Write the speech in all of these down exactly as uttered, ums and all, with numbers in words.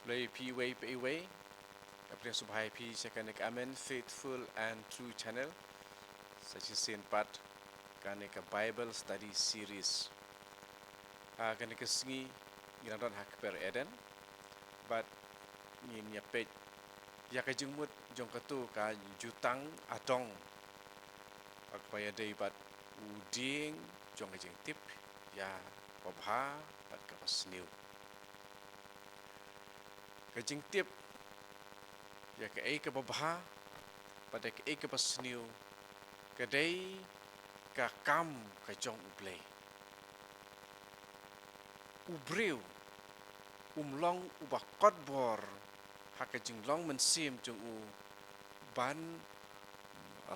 Khublei phi iwei pa iwei. Nga pdiang sngewbha ïa phi sha kane ka Amen Faithful and True Channel. Sa shisien pat kane ka Bible Study Series. Ha kane ka sngi ngi dang don ha kper Eden bad ngin ïa peit ïa ka jingmut jong kato ka jutang adong, ha kaba ïadei bad u dieng jong ka jingtip ïa kaba bha bad kaba sniew. Ka jingtip ïa kaei kaba bha bad ïa kaei kaba sniew ka dei ka kam ka jong U Blei. U briew um long uba kot bor ha ka jinglong mynsiem jong u ban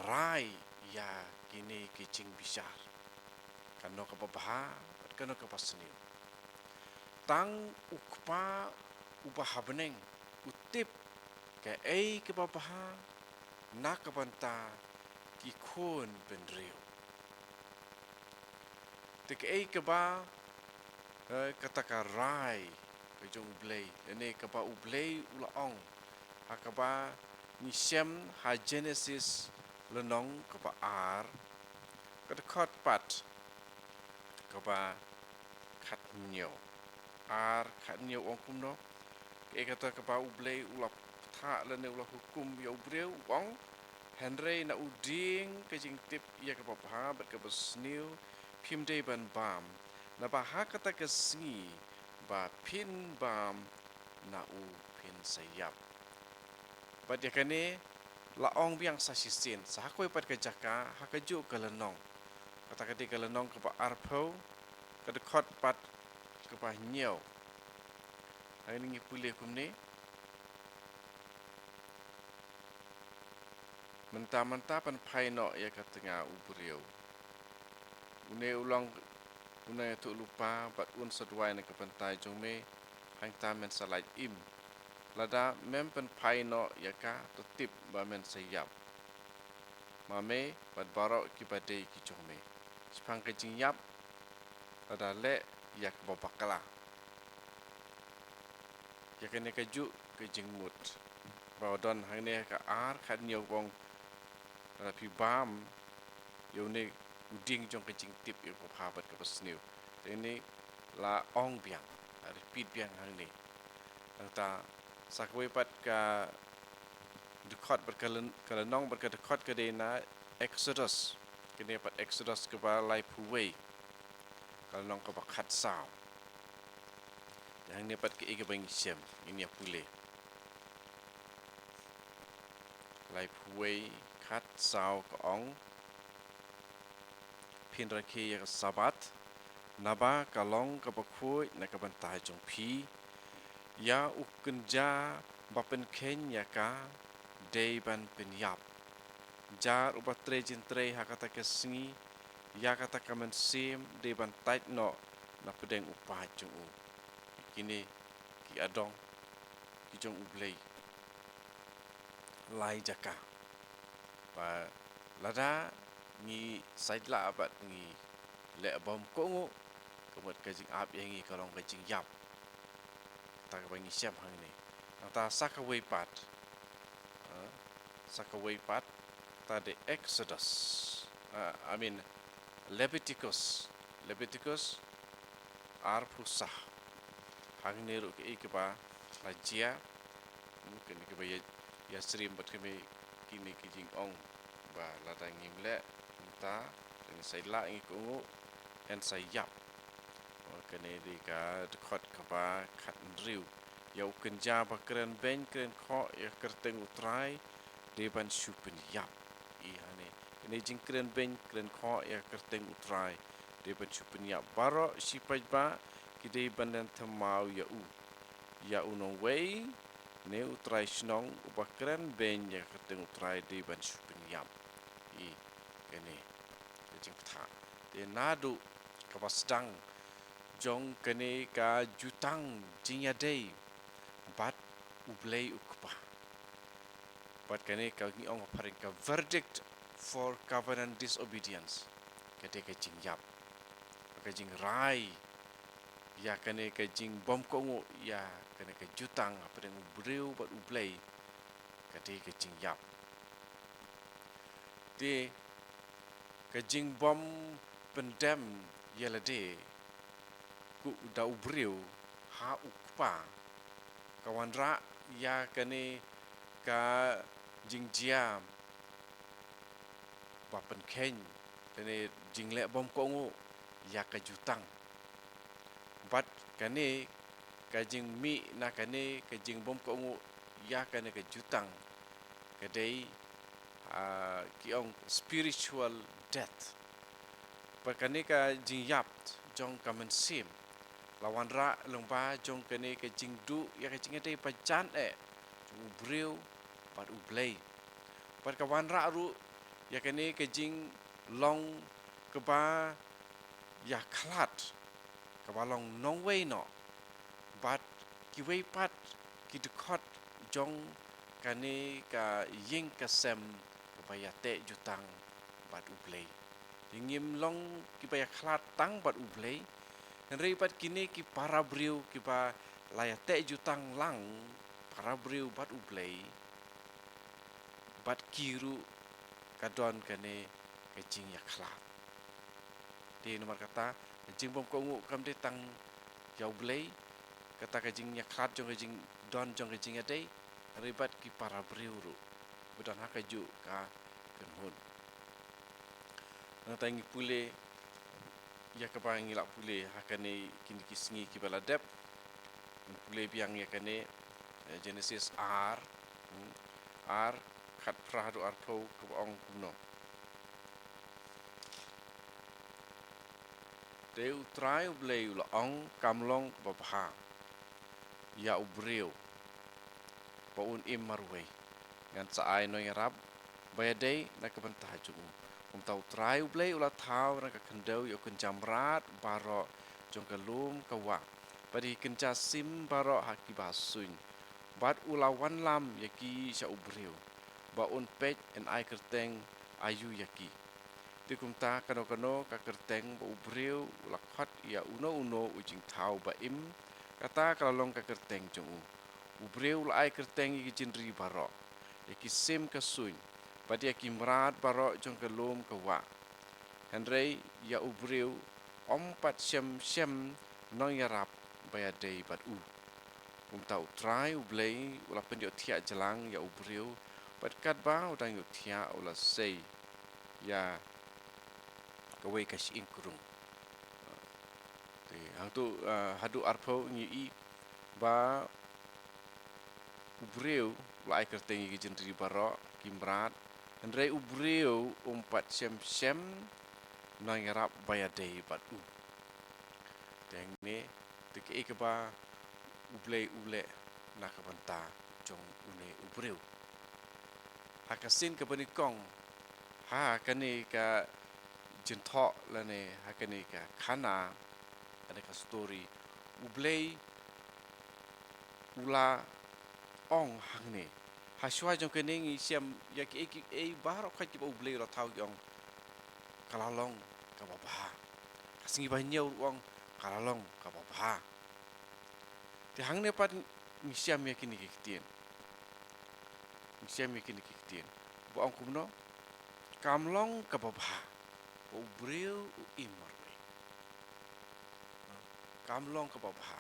rai ïa kine ki jingbishar, kano kaba bha bad kano kaba sniew. Tang U Kpa uba ha bneng u tip kaei kaba bha na ka bynta ki khun bynriew. Te kaei kaba, eh, kata ka rai ka jong U Blei, lane kaba U Blei u la ong, ha kaba ngi shem ha Genesis lynnong kaba ar, ka dkhot pat kaba khathynñiew. Ar khathynñiew ong kumno? Kaei kata kaba U Blei u la pynthah lane u la hukum ïa u briew, u ong, hynrei na u dieng ka jingtip ïa kaba bha bad kaba sniew phim dei ban bam, naba ha kata ka sngi ba phin bam na u phin sa ïap. Bad ïa kane la ong biang sa shisien, sa ha kawei pat ka jaka, ha kajuh ka lynnong. Kata ka dei ka lynnong kaba arphew, ka dkhot pat kaba hynñiew. Hangne ngi pule kumne. Mynta mynta pynphai noh ïa ka tnga u briew. Une u long, une u ïathuh lypa bad un sa duwai na ka bynta jong me, hangta men sa lait im. Lada mem pynphai noh ïa ka, to tip ba men sa ïap. Ma me bad baroh kiba dei ki jong me. Shaphang ka jingïap, lada leh ïa kaba bakla. Ïa kane kajuh ka jingmut ba u don hangne ha ka ar khathynñiew u ong, lada phi bam ïa une u dieng jong ka jingtip ïa kaba bha bad kaba sniew. Te hangne la ong biang, la repeat biang hangne. Nangta sa kawei pat ka dkhot bad ka lyn-, ka lynnong bad ka dkhot ka dei na Exodus. Kane pat Exodus kaba laiphew wei, ka lynnong kaba khatsaw. Te hangne pat kaei kaba ngi shem, ngin ïa pule. Laiphew wei khatsaw ka ong, phin rakhe ïa ka Sabbath naba ka long kaba khuid na ka bynta jong phi. Ïa u kynja ba pynkheiñ ïa ka dei ban pynïap. Jar uba trei jingtrei ha kata ka sngi ïa kata ka mynsiem dei ban tait noh na pdeng u paid jong u. Kine ki adong ki jong U Blei. Lai jaka. Ba lada ngi sait lah bad ngi leh bym kohnguh, ka mut ka jingap ïa ngi ka long ka jingïap. Kata kaba ngi shem hangne. Nangta sa kawei pat, ha, sa kawei pat, kata dei Exodus, ha, I mean, Leviticus, Leviticus arphew saw. Hangne ruh kaei kaba la jia, hmm, kane kaba ïa, ïa stream bad kane, kine ki jingong ba lada ngim leh kumta, lada ngi sait lah ngi kohnguh, yn sa ïap. Kane dei ka dkhot kaba khathynriew. Ïa u kynja ba kren beiñ kren khoh ïa ka kyrteng U Trai dei ban shu pynïap. I hangne, kane jingkren beiñ kren khoh ïa ka kyrteng U Trai dei ban shu pynïap. Baroh shi paidbah ki dei ban ïeng thymmai ïa u. Ïa u nongwei ne u trai shnong uba kren beiñ ïa ka kyrteng U Trai dei ban shu pynïap. I kane ka jingpyntha. Te naduh kaba sdang jong kane ka jutang jingïadei bad U Blei U Kpa, bad kane ka ngi ong ha phareng ka verdict for covenant disobedience, ka dei ka jingïap, ka jingrai ïa kane ka jingbymkohnguh ïa kane ka jutang hapdeng u briew bad U Blei, ka dei ka jingïap. Te ka jingbym pyndem ïa lade, u, da u briew ha u Kpa, ka wanrah ïa kane ka jingjia ba pynkheiñ, kane jingleh bymkohnguh ïa ka jutang. Bad kane ka jingmih na kane ka jingbymkohnguh ïa kane ka jutang, ka dei, ah, ki ong spiritual death. Bad kane ka jingïap jong ka mynsiem la wanrah lyngba jong kane ka jingduh ïa ka jingïadei ba jan eh jong u briew bad U Blei. Bad ka wanrah ruh ïa kane ka jinglong kaba ïakhlad, kaba long nongwei noh bad kiwei pat ki dkhot jong kane ka ïing ka sem kaba ïateh jutang bad U Blei. Te ngim long kiba ïakhlad tang bad U Blei, hynrei bad kine ki para briew kiba la ïateh jutang lang, para briew bad U Blei, bad ki ruh ka don kane ka jingïakhlad. Te namar kata, ka jingbymkohnguh kam dei tang ïa U Blei, kata ka jingïakhlad jong ka jingdon jong ka jingïadei, hynrei bad ki para briew ruh ba don ha kajuh ka kynhun. Nangta ngi pule ïa kaba ngi la pule ha kane kine ki sngi kiba la dep. Ngi pule biang ïa kane, eh, Genesis ar, hmm, ar, khatphra haduh arphew, kaba ong kumno. Te U Trai U Blei u la ong, kam long kaba bha ïa u briew ba un im marwei. Ngan sa ai nongïarap ba ïadei na ka bynta jong u. Kumta U Trai U Blei u la thaw na ka khyndew ïa u kynja mrad baroh jong ka lum ka wah, bad ïa ki kynja sim baroh ha kiba suiñ. Bad u la wanlam ïa ki sha u briew ba un peit yn ai kyrteng aïu ïa ki. Te kumta kano kano ka kyrteng ba u briew u la khot ïa uno uno u jingthaw ba im, kata ka la long ka kyrteng jong u. U briew u la ai kyrteng ïa ki jingri baroh, ïa ki sim ka suiñ, bad ïa ki mrad baroh jong ka lum ka wah. Hynrei ïa u briew ym pat shem shem nongïarap ba ïadei bad u. Kumta U Trai U Blei u la pynïohthiah jlang ïa u briew, bad katba u dang ïohthiah u la sei ïa kawei ka shyieng krung. Te hangto, ah, haduh arphew ngi i ba u briew u la ai kyrteng ïa ki jingri baroh, ki mrad, hynrei u briew um pat shem shem nongïarap ba ïadei bad u. Te hangne, te kaei kaba U Blei u leh na ka bynta jong une u briew. Ha ka sien kaba nyngkong, ha kane ka jingthoh lane ha kane ka khana, kane ka story, U Blei u la ong hangne. Hashwa jong kane ngi shem ïa kiei kiei baroh khoit kiba U Blei u la thaw, ki ong, ka la long kaba bha. Ka sngi ba hynñiew ruh u ong, ka la long kaba bha. Te hangne pat ngi shem ïa kine ki ktien. Ngi shem ïa kine ki ktien. Ba ong kumno? Kam long kaba bha ba u briew u im marwei. Kam long kaba bha.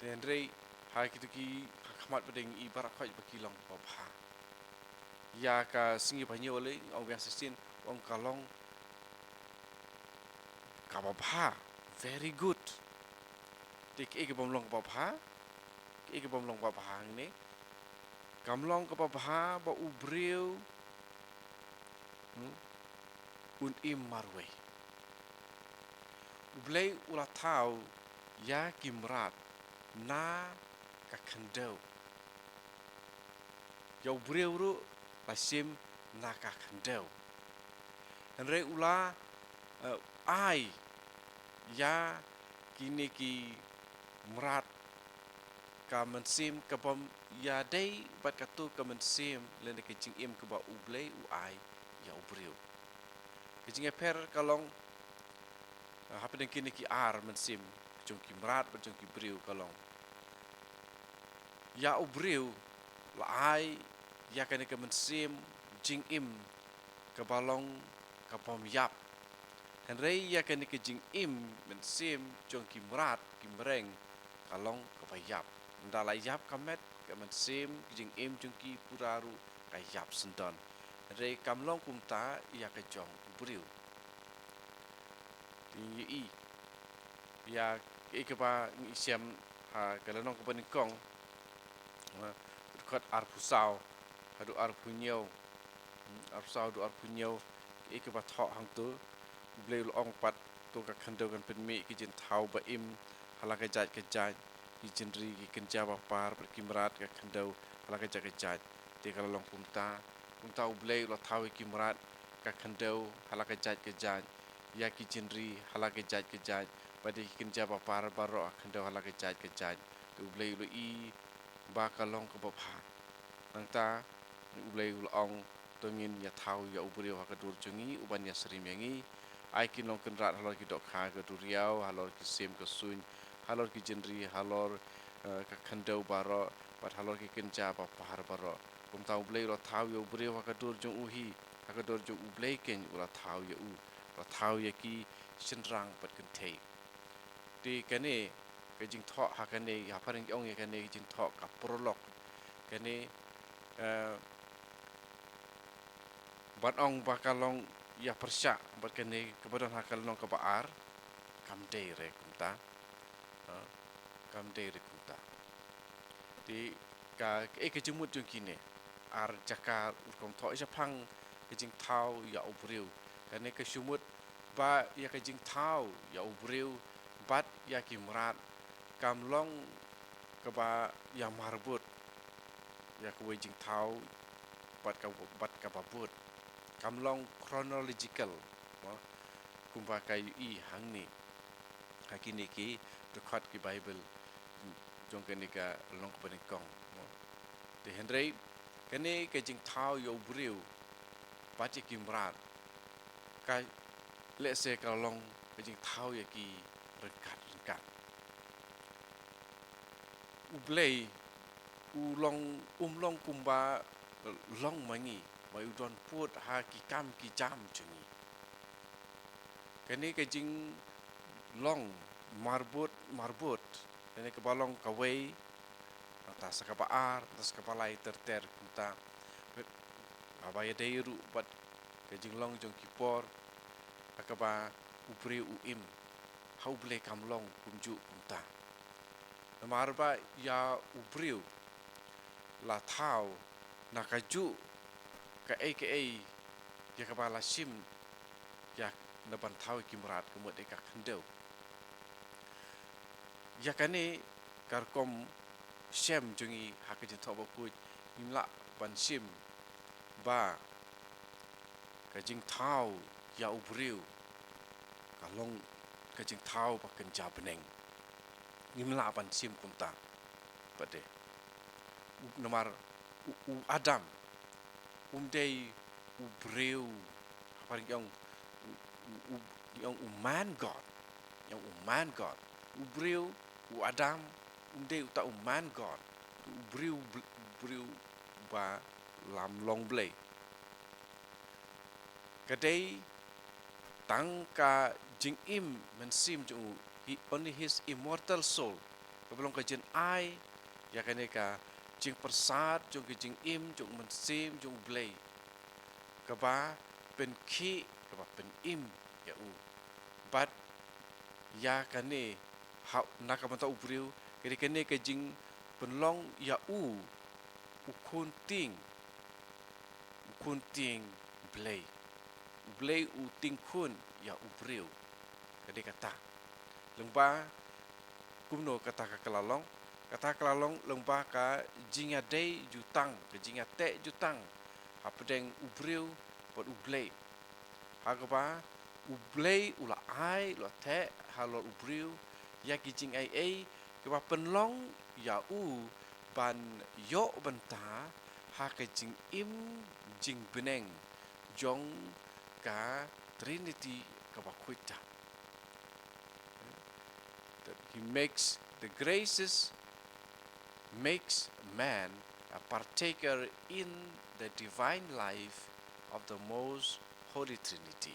Te hynrei ha kito ki ha khmat pat ngi i baroh khoit ba ki long kaba bha. Ïa ka sngi ba hynñiew lei, ong biang shisien, ong ka long kaba bha, very good. Te kiei ki bym long kaba bha, kiei ki bym long kaba bha hangne. Kam long kaba bha ba u briew, hmm, un im marwei. U Blei u la thaw ïa ki mrad na ka khyndew. Ïa u briew ruh la shim na ka khyndew. Hynrei u la, eh, ai ïa kine ki mrad ka mynsiem ka bym ïadei bad kato ka mynsiem lane ka jingim kaba U Blei u ai ïa u briew. Ka jingïapher ka long, Hapdeng kine ki ar mynsiem jong ki mrad bad jong ki briew ka long, ïa u briew la ai ïa kane ka mynsiem jingim kaba long ka bym ïap. Hynrei ïa kane ka jingim mynsiem jong ki mrad ki mreng ka long kaba ïap. Ynda la ïap ka met, ka mynsiem, ka jingim jong ki pura ruh ka ïap syndon. Hynrei kam long kumta ïa ka jong u briew. Te ngi ïohi ïa kaei kaba ngi shem ha ka lynnong kaba nyngkong, ha, dkhot arphew saw haduh arphew hynñiew. Hmm, arphew saw haduh arphew hynñiew, kaei kaba thoh hangto. U Blei u la ong, pat to ka khyndew kan pynmih ki jingthaw ba im ha la ka jait ka jait, ki jingri ki kynja ba par bad ki mrad ka khyndew ha la ka jait ka jait. Te ka la long kumta. Kumta U Blei u la thaw ïa ki mrad ka khyndew ha la ka jait ka jait, ïa ki jingri ha la ka jait ka jait, bad ïa ki kynja ba par baroh ka khyndew ha la ka jait ka jait. Te U Blei u la ïohi ba ka long kaba bha. Nangta U Blei u la ong, to ngin ïa thaw ïa u briew ha ka dur jong ngi, u ban ïa shrim ïa ngi. Ai ki nongkynrad halor ki dohkha ka duriaw, halor ki sim ka suiñ, halor ki jingri, halor, eh, ka khyndew baroh, bad halor ki kynja ba par baroh. Kumta U Blei u la thaw ïa u briew ha ka dur jong u hi, ha ka dur jong U Blei keiñ u la thaw ïa u, u la thaw ïa ki shynrang bad kynthei. Te kane ka jingthoh ha kane, ha phareng ki ong ïa kane ka jingthoh ka prologue. Kane, eh, ban ong ba ka long ïa pyrshah bad kane kaba don ha ka lynnong kaba ar, kam dei re kumta. Ha? Kam dei re kumta. Te ka, kaei ka jingmut jong kine ar jaka rukom thoh shaphang ka jingthaw ïa u briew? Kane ka shu mut ba ïa ka jingthaw ïa u briew bad ïa ki mrad kam long kaba ïa marbud, ïa kawei jingthaw bad ka, bad kaba bud. Kam long chronological, mo, kumba ka ïohi hangne ha kine ki dkhot ki Baibl jong kane ka lynnong kaba nyngkong, mo. Te hynrei kane ka jingthaw ïa u briew bad ïa ki mrad ka lehse ka long ka jingthaw ïa ki ryngkat ryngkat. U Blei u long, um long kumba long ma ngi, ba u don pud ha ki kam ki jam jong ngi. Kane ka jinglong marbud marbud, kane kaba long kawei, nangta sa kaba ar, nangta sa kaba lai ter ter kumta. Haba ïadei ruh bad ka jinglong jong ki por ha kaba u briew u im, ha U Blei kam long kumjuh kumta. Namar ba ïa u briew la thaw na kajuh kaei kaei ïa kaba la shim ïa na ban thaw ïa ki mrad, ka mut ïa ka khyndew. Ïa kane ka rukom shem jong ngi ha ka Jingthoh Bakhuid, ngim lah ban shim ba ka jingthaw ïa u briew ka long ka jingthaw ba kynja bneng. Ngim lah ban shim kumta pat de. U, namar u, u Adam um dei u briew, ha phareng ki ong u, u, u, ki ong u man God. Ki ong u man God. U briew, u Adam, um dei uta u man God. U briew, bl-, briew ba lam long Blei. Ka dei tang ka jingim mynsiem jong u, he, only his immortal soul, kaba long ka jingai ïa kane ka jingpyrsad jong ka jingim jong u Mynsiem jong U Blei, kaba pynkhih, kaba pynim ïa u. Bad ïa kane, ha, na ka bynta u briew, ka dei kane ka jingpynlong ïa u, u khun tieng, u khun tieng Blei. U Blei u tieng khun ïa u briew. Ka dei kata. Lyngba kumno kata ka la long? Kata ka la long lyngba ka jingïadei jutang, ka jingïateh jutang hapdeng u briew bad U Blei. Ha kaba U Blei u la ai, u la theh halor u briew ïa ki jingai ei kiba pynlong ïa u ban ïoh bynta ha ka jingim jingbneng jong ka Trinity kaba khuid ta. He makes the graces, makes man a partaker in the divine life of the most holy Trinity.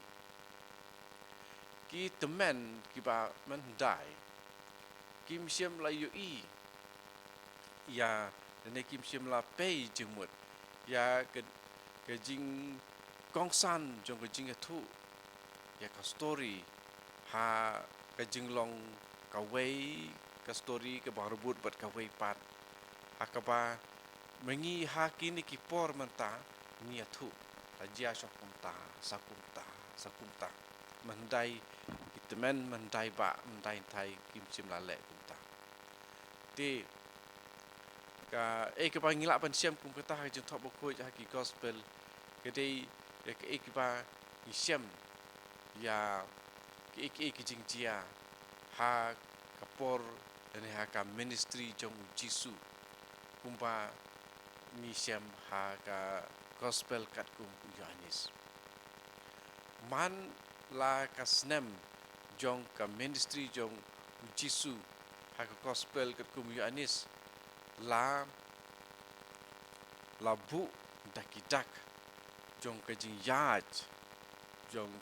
Ki tymmen kiba mynhyndai kim shym la ïohi ïa, ne kim shym la pei jingmut ïa ka, ka jingkongsan jong ka jingïathuh ïa ka story ha ka jinglong kawei ka story kaba ha rebud bad kawei pat, ha kaba ma ngi ha kine ki por mynta ngi ïathuh la jia sha kumta, sa kumta, sa kumta. Mynhyndai ki tymmen, mynhyndai ba mynhyndai hynthai kim shym la leh kumta. Te kaei kaba ngi lah ban shem kum kata ha ka Jingthoh Bakhuid, ha ki gospel, ka dei ïa kaei kaba ngi shem ïa kaei kaei ka jingjia ha ka por ne ha ka ministry jong u Jisu, kumba ngi shem ha ka gospel katkum u Ïoannis. Man la ka snem jong ka ministry jong u Jisu ha ka gospel katkum u Ïoannis la, la buh da ki dak jong ka jingïaid jong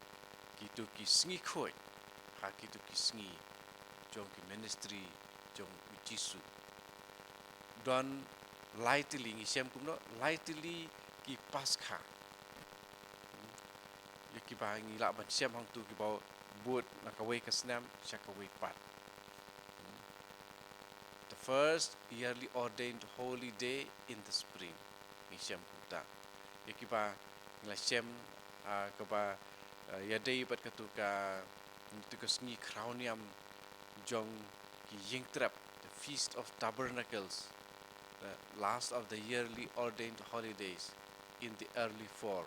kito ki sngi khuid ha kito ki sngi jong ki ministry jong u Jisu. Don lai tylli, ngi shem kumno, lai tylli ki Paskha. Ïa kiba ngi lah ban shem hangto kiba bud na kawei ka snem sha kawei pat. The first yearly ordained holy day in the spring. Ngi shem kumta. Ïa kiba ngi la shem, ah, kaba, ah, ïadei bad kato ka, kato ka sngi khraw niam jong ki ïingtrep, the Feast of Tabernacles, the last of the yearly ordained holidays in the early fall.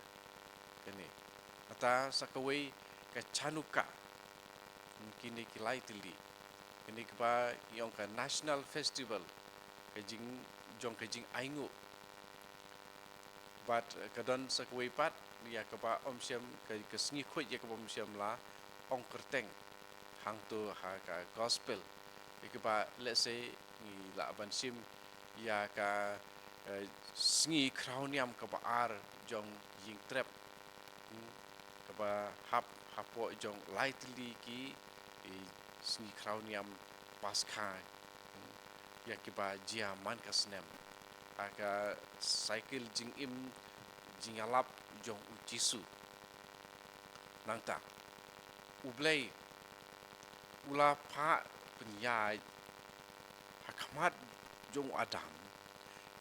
Kane. Kata sa kawei ka Chanukah. Hmm, kine ki lai tylli. Kine kiba ngi ong ka national festival, ka jing, jong ka jingainguh. Bad, eh, ka don sa kawei pat ïa kaba ym shym, ka, ka sngi khuid ïa kaba ym shym la ong kyrteng hangto ha ka gospel. Ïa kaba, let's say, ngi lah ban shim ïa ka, eh, sngi khraw niam kaba ar jong ïingtrep. Hmm, kaba hap hapoh jong lai tylli ki, eh, sngi khraw niam Paskha, hmm, ïa kiba jia man ka snem ha ka cycle jingim jingïalap jong u Jisu. Nangta U Blei u la phah pynïaid ha khmat jong u Adam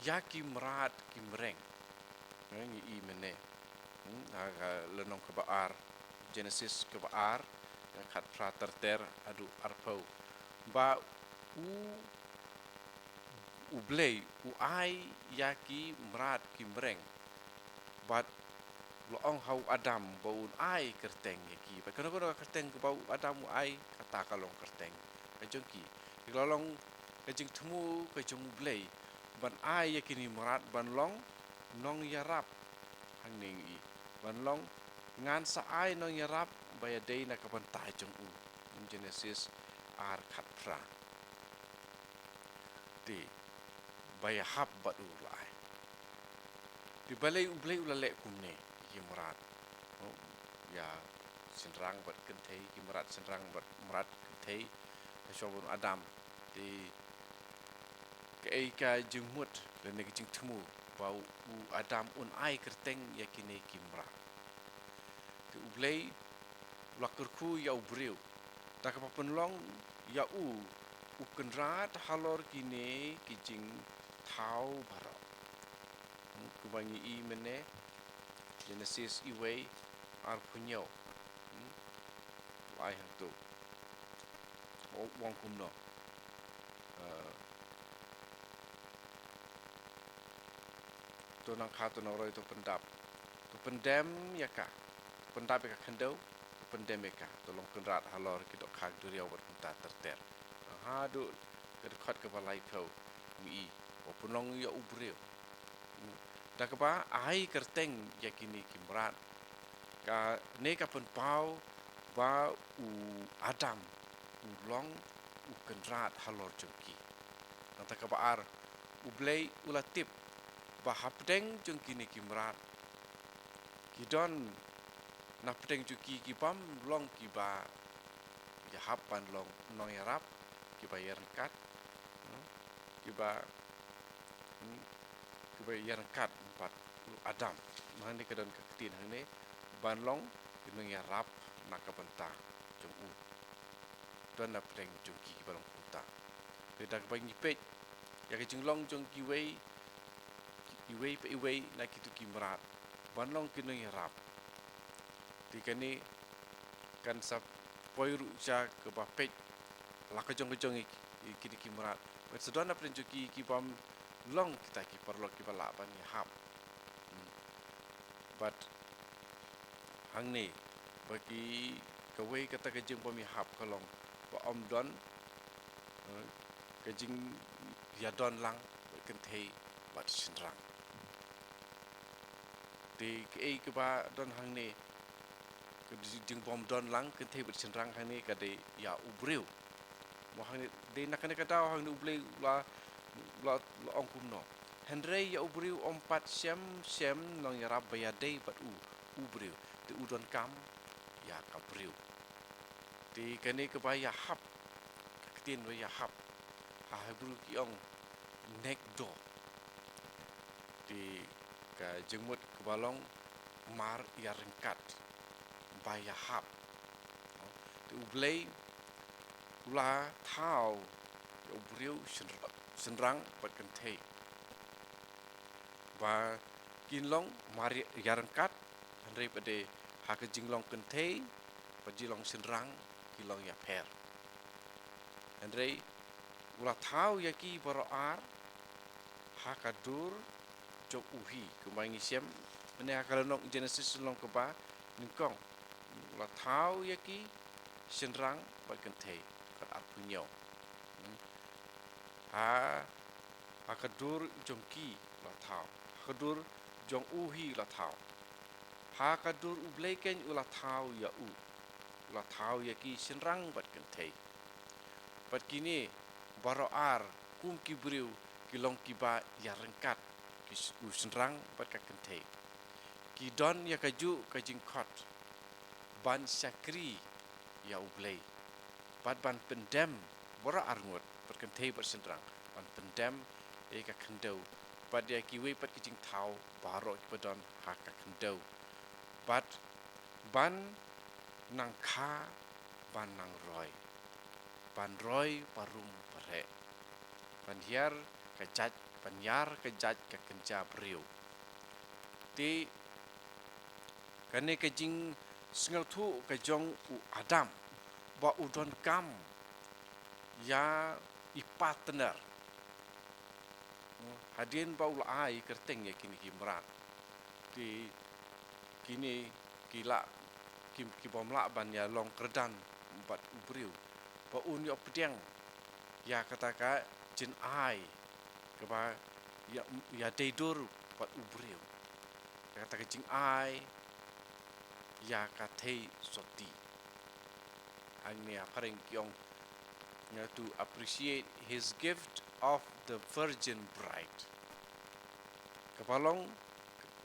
ïa ki mrad ki mreng. Ngi i mynne, hmm, ha ka lynnong kaba ar, Genesis kaba ar, khatphra ter ter haduh arphew, ba u, U Blei u ai ïa ki mrad ki mreng. Bad u la ong ha u Adam ba un ai kyrteng ïa ki. Bad kano kano ka kyrteng kaba u Adam u ai, kata ka long kyrteng ka jong ki. Ka la long ka jingthmu ka jong U Blei ban ai ïa kine mrad ban long nongïarap. Hangne ngi i, ban long, ngan sa ai nongïarap ba ïadei na ka bynta jong u. Genesis ar khatphra. Te ba ïahap bad u la ai. Te balei U Blei u la leh kumne ïa ki mrad, oh, ïa shynrang bad kynthei, ki mrad shynrang bad mrad kynthei, ha shwa ban u Adam. Te kaei ka jingmut lane ka jingthmu ba u Adam un ai kyrteng ïa kine ki mrad? Te U Blei u la kyrkhu ïa u briew da kaba pynlong ïa u u kynrad halor kine ki jingthaw baroh. Hmm, kumba ngi i mynne, Genesis iwei arphew hynñiew. Hmm, u ai hangto. U ong kumno? Eh, to nang kha, to nang roi, to pyndap, to pyndem ïa ka, to pyndap ïa ka khyndew, to pyndem ïa ka, to long kynrad halor ki dohkha ki duriaw bad kumta ter ter. Haduh ka dkhot kaba laiphew ngi i ba pynlong ïa u briew. Da kaba ai kyrteng ïa kine ki mrad, kane ka pynpaw ba u Adam u long u kynrad halor jong ki. Nangta kaba ar, U Blei u la tip ba hapdeng jong kine ki mrad ki don na pdeng jong ki ki bym long kiba ïahap ban long nongïarap, kiba ïaryngkat, hmm, kiba, hmm, kiba ïaryngkat bad u Adam. Hangne ka don ka ktien hangne, ban long ki nongïarap na ka bynta jong u. Don na pdeng jong ki kiba long kumta. Te da kaba ngi peit ïa ka jinglong jong kiwei, iwei pa iwei na kito ki mrad ban long ki nongïarap. Te kane kan sa poi ruh sha kaba peit la ka jong ka jong ïa ki, ïa kine ki mrad. Bad sa don na pdeng jong ki ki bym long kita ki paralok kiba lah ban ïahap. Hmm. Bad hangne ba ki, kawei kata ka jingbym ïahap ka long ba ym don, eh, ka jingïadon lang bad kynthei bad shynrang. Te kaei kaba don hangne, ka jingbym don lang kynthei bad shynrang hangne ka dei ïa u briew. Mo hangne, dei na kane ka daw hangne U Blei u la, u la, u la ong kumno: Hynrei ïa u briew ym pat shem, shem nongïarap ba ïadei bad u, u briew, te u donkam ïa ka briew. Te kane kaba ïahap, ka ktien ba ïahap, ha Hebru ki ong nekdo. Te ka jingmut kaba long mar ïaryngkat, ba ïahap. Te U Blei u la thaw ïa u briew shynr-, shynrang bad kynthei ba kin long mar ïaryngkat, hynrei pat de ha ka jinglong kynthei bad jinglong shynrang ki long ïapher. Hynrei u la thaw ïa ki baroh ar ha ka dur jong u hi, kumba ngi shem mynne ha ka lynnong Genesis lynnong kaba nyngkong. U la thaw ïa ki shynrang bad kynthei, kat arphew hynñiew. Hmm. Ha, ha ka dur jong ki u la thaw, ha ka dur jong u hi u la thaw. Ha ka dur U Blei keiñ u la thaw ïa u, u la thaw ïa ki shynrang bad kynthei. Bad kine baroh ar kum ki briew ki long kiba ïaryngkat, ki sh-, u shynrang bad ka kynthei. Ki don ïa kajuh ka jingkhot ban shakri ïa U Blei bad ban pyndem, baroh arngut, bad kynthei bad shynrang, ban pyndem ïa ka khyndew bad ïa kiwei pat ki jingthaw baroh kiba don ha ka khyndew. Bad ban nang kha, ban nang roi, ban roi parum pareh, ban hiar ka jait, ban hiar ka jait ka kynja briew. Te kane ka jingsngewthuh ka jong u Adam ba u donkam ïa i partner. Hadien ba u la ai kyrteng ïa kine ki mrad, te kine ki lah, ki, ki bym lah ban ïalong kyrdan bad u briew, ba un ïoh pdiang ïa kata ka jingai kaba ïa, ïadei dur bad u briew, ïa kata ka jingai ïa ka thei sotti. Hangne ha phareng ki ong, you know, to appreciate his gift of the virgin bride. Kaba long,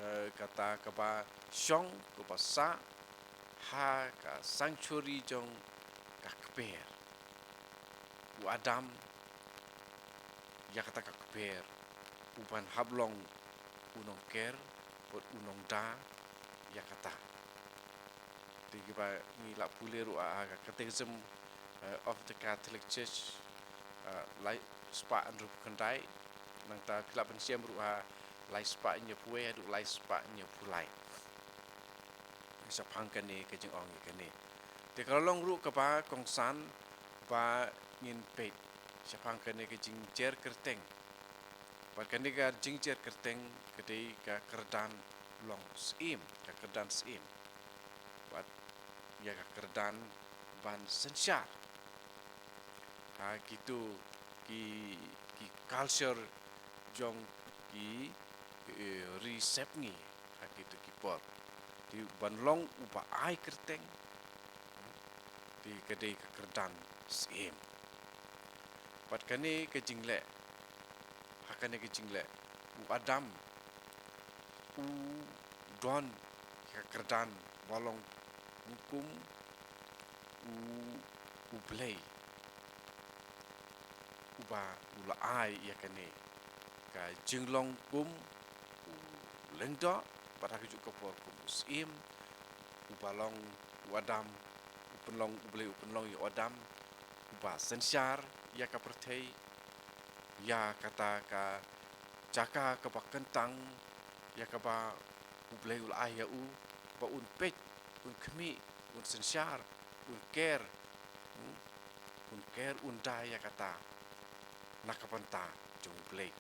eh, kata kaba shong, kaba sah ha ka sanctuary jong ka kper. U Adam, ïa kata ka kper, u ban hap long u nongker bad u nongda ïa kata. Te kiba ngi la pule ruh ha ka Catechism, eh, of the Catholic Church, eh, lai spah hynriewphew khyndai, nangta phi lah ban shem ruh ha lai spah hynñiewphew wei haduh lai spah hynñiewphew lai. Shaphang kane ka jingong ïa kane. Te ka la long ruh kaba kongsan ba ngin peit shaphang kane ka jingjer kyrteng. Bad kane ka jingjer kyrteng ka dei ka kyrdan long syiem, ka kyrdan syiem. Bad ïa ka kyrdan ban synshar ha kito ki, ki culture jong ki, eh, ri sepngi ha kito ki por. Te ban long uba ai kyrteng, te ka dei ka kyrdan syiem. Bad kane ka jingleh, ha kane ka jingleh, u Adam u don ka kyrdan ba long kum u, u Blei uba u la ai ïa kane ka jinglong kum u lyngdoh, bad ha kajuh ka por kum u syiem, uba long u Adam, u pynlong, u Blei u pynlong ïa u Adam uba synshar ïa ka pyrthei, ïa kata ka jaka kaba kyntang, ïa kaba u Blei u la ai ïa u, ba un peit, un khmih, un synshar, un ker, hmm, un ker, un da ïa kata na ka bynta jong u Blei.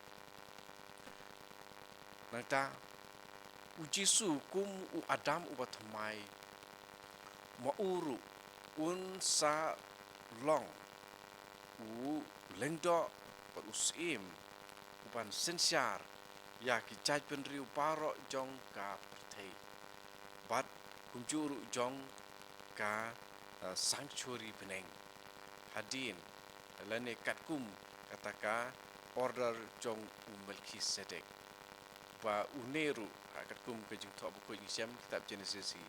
Nangta u Jisu kum u Adam uba thymmai, ma u ruh un sa long u lyngdoh bad u syiem uban synshar ïa ki jaitbynriew baroh jong ka pyrthei, bad kumjuh ruh jong ka, eh, sanctuary bneng, hadien lane katkum kata ka order jong u Melkisedek. Ba une ruh, ha, katkum ka Jingthoh Bakhuid ngi shem kitab Genesis hi,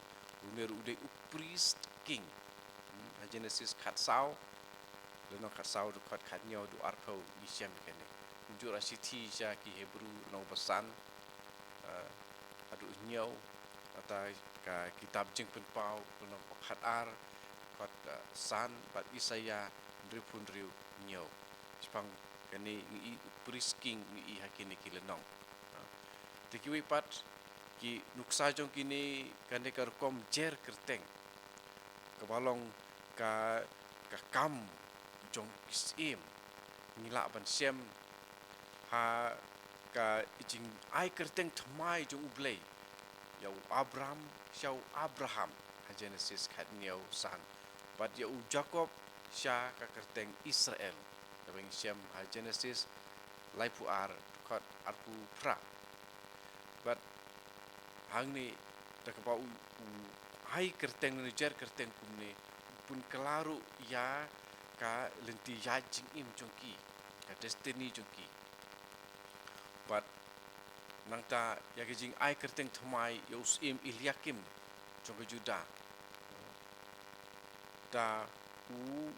une ruh u dei u priest king. Hmm, ha Genesis khatsaw, lynnong khatsaw, dkhot khathynñiew haduh arphew ngi shem kane. Kumjuh ruh shithi sha ki Hebru lynnong ba san, eh, haduh hynñiew, kata ka kitab Jingpynpaw lynnong ba khatar, dkhot, eh, san, bad Isaïah hynriewphew hynriew, hynñiew. Shaphang kane ngi i u priest king ngi i ha kine ki lynnong. Ha. Te kiwei pat ki nuksa jong kine, kane ka rukom jer kyrteng, kaba long ka, ka kam jong ki syiem, ngi lah ban shem ha ka jingai kyrteng thymmai jong u Blei ïa u Abram sha u Abraham ha Genesis khathynñiew san, bad ïa u Jakob sha ka kyrteng Israel, kaba ngi shem ha Genesis laiphew ar, dkhot arphew phra. Bad hangne, da kaba u, u ai kyrteng ne jer kyrteng kumne, u pynkylla ruh ïa ka lynti ïaid jingim jong ki, ka destiny jong ki. Bad nangta ïa ka jingai kyrteng thymmai ïa u syiem Eliakim jong ka Judah, da u,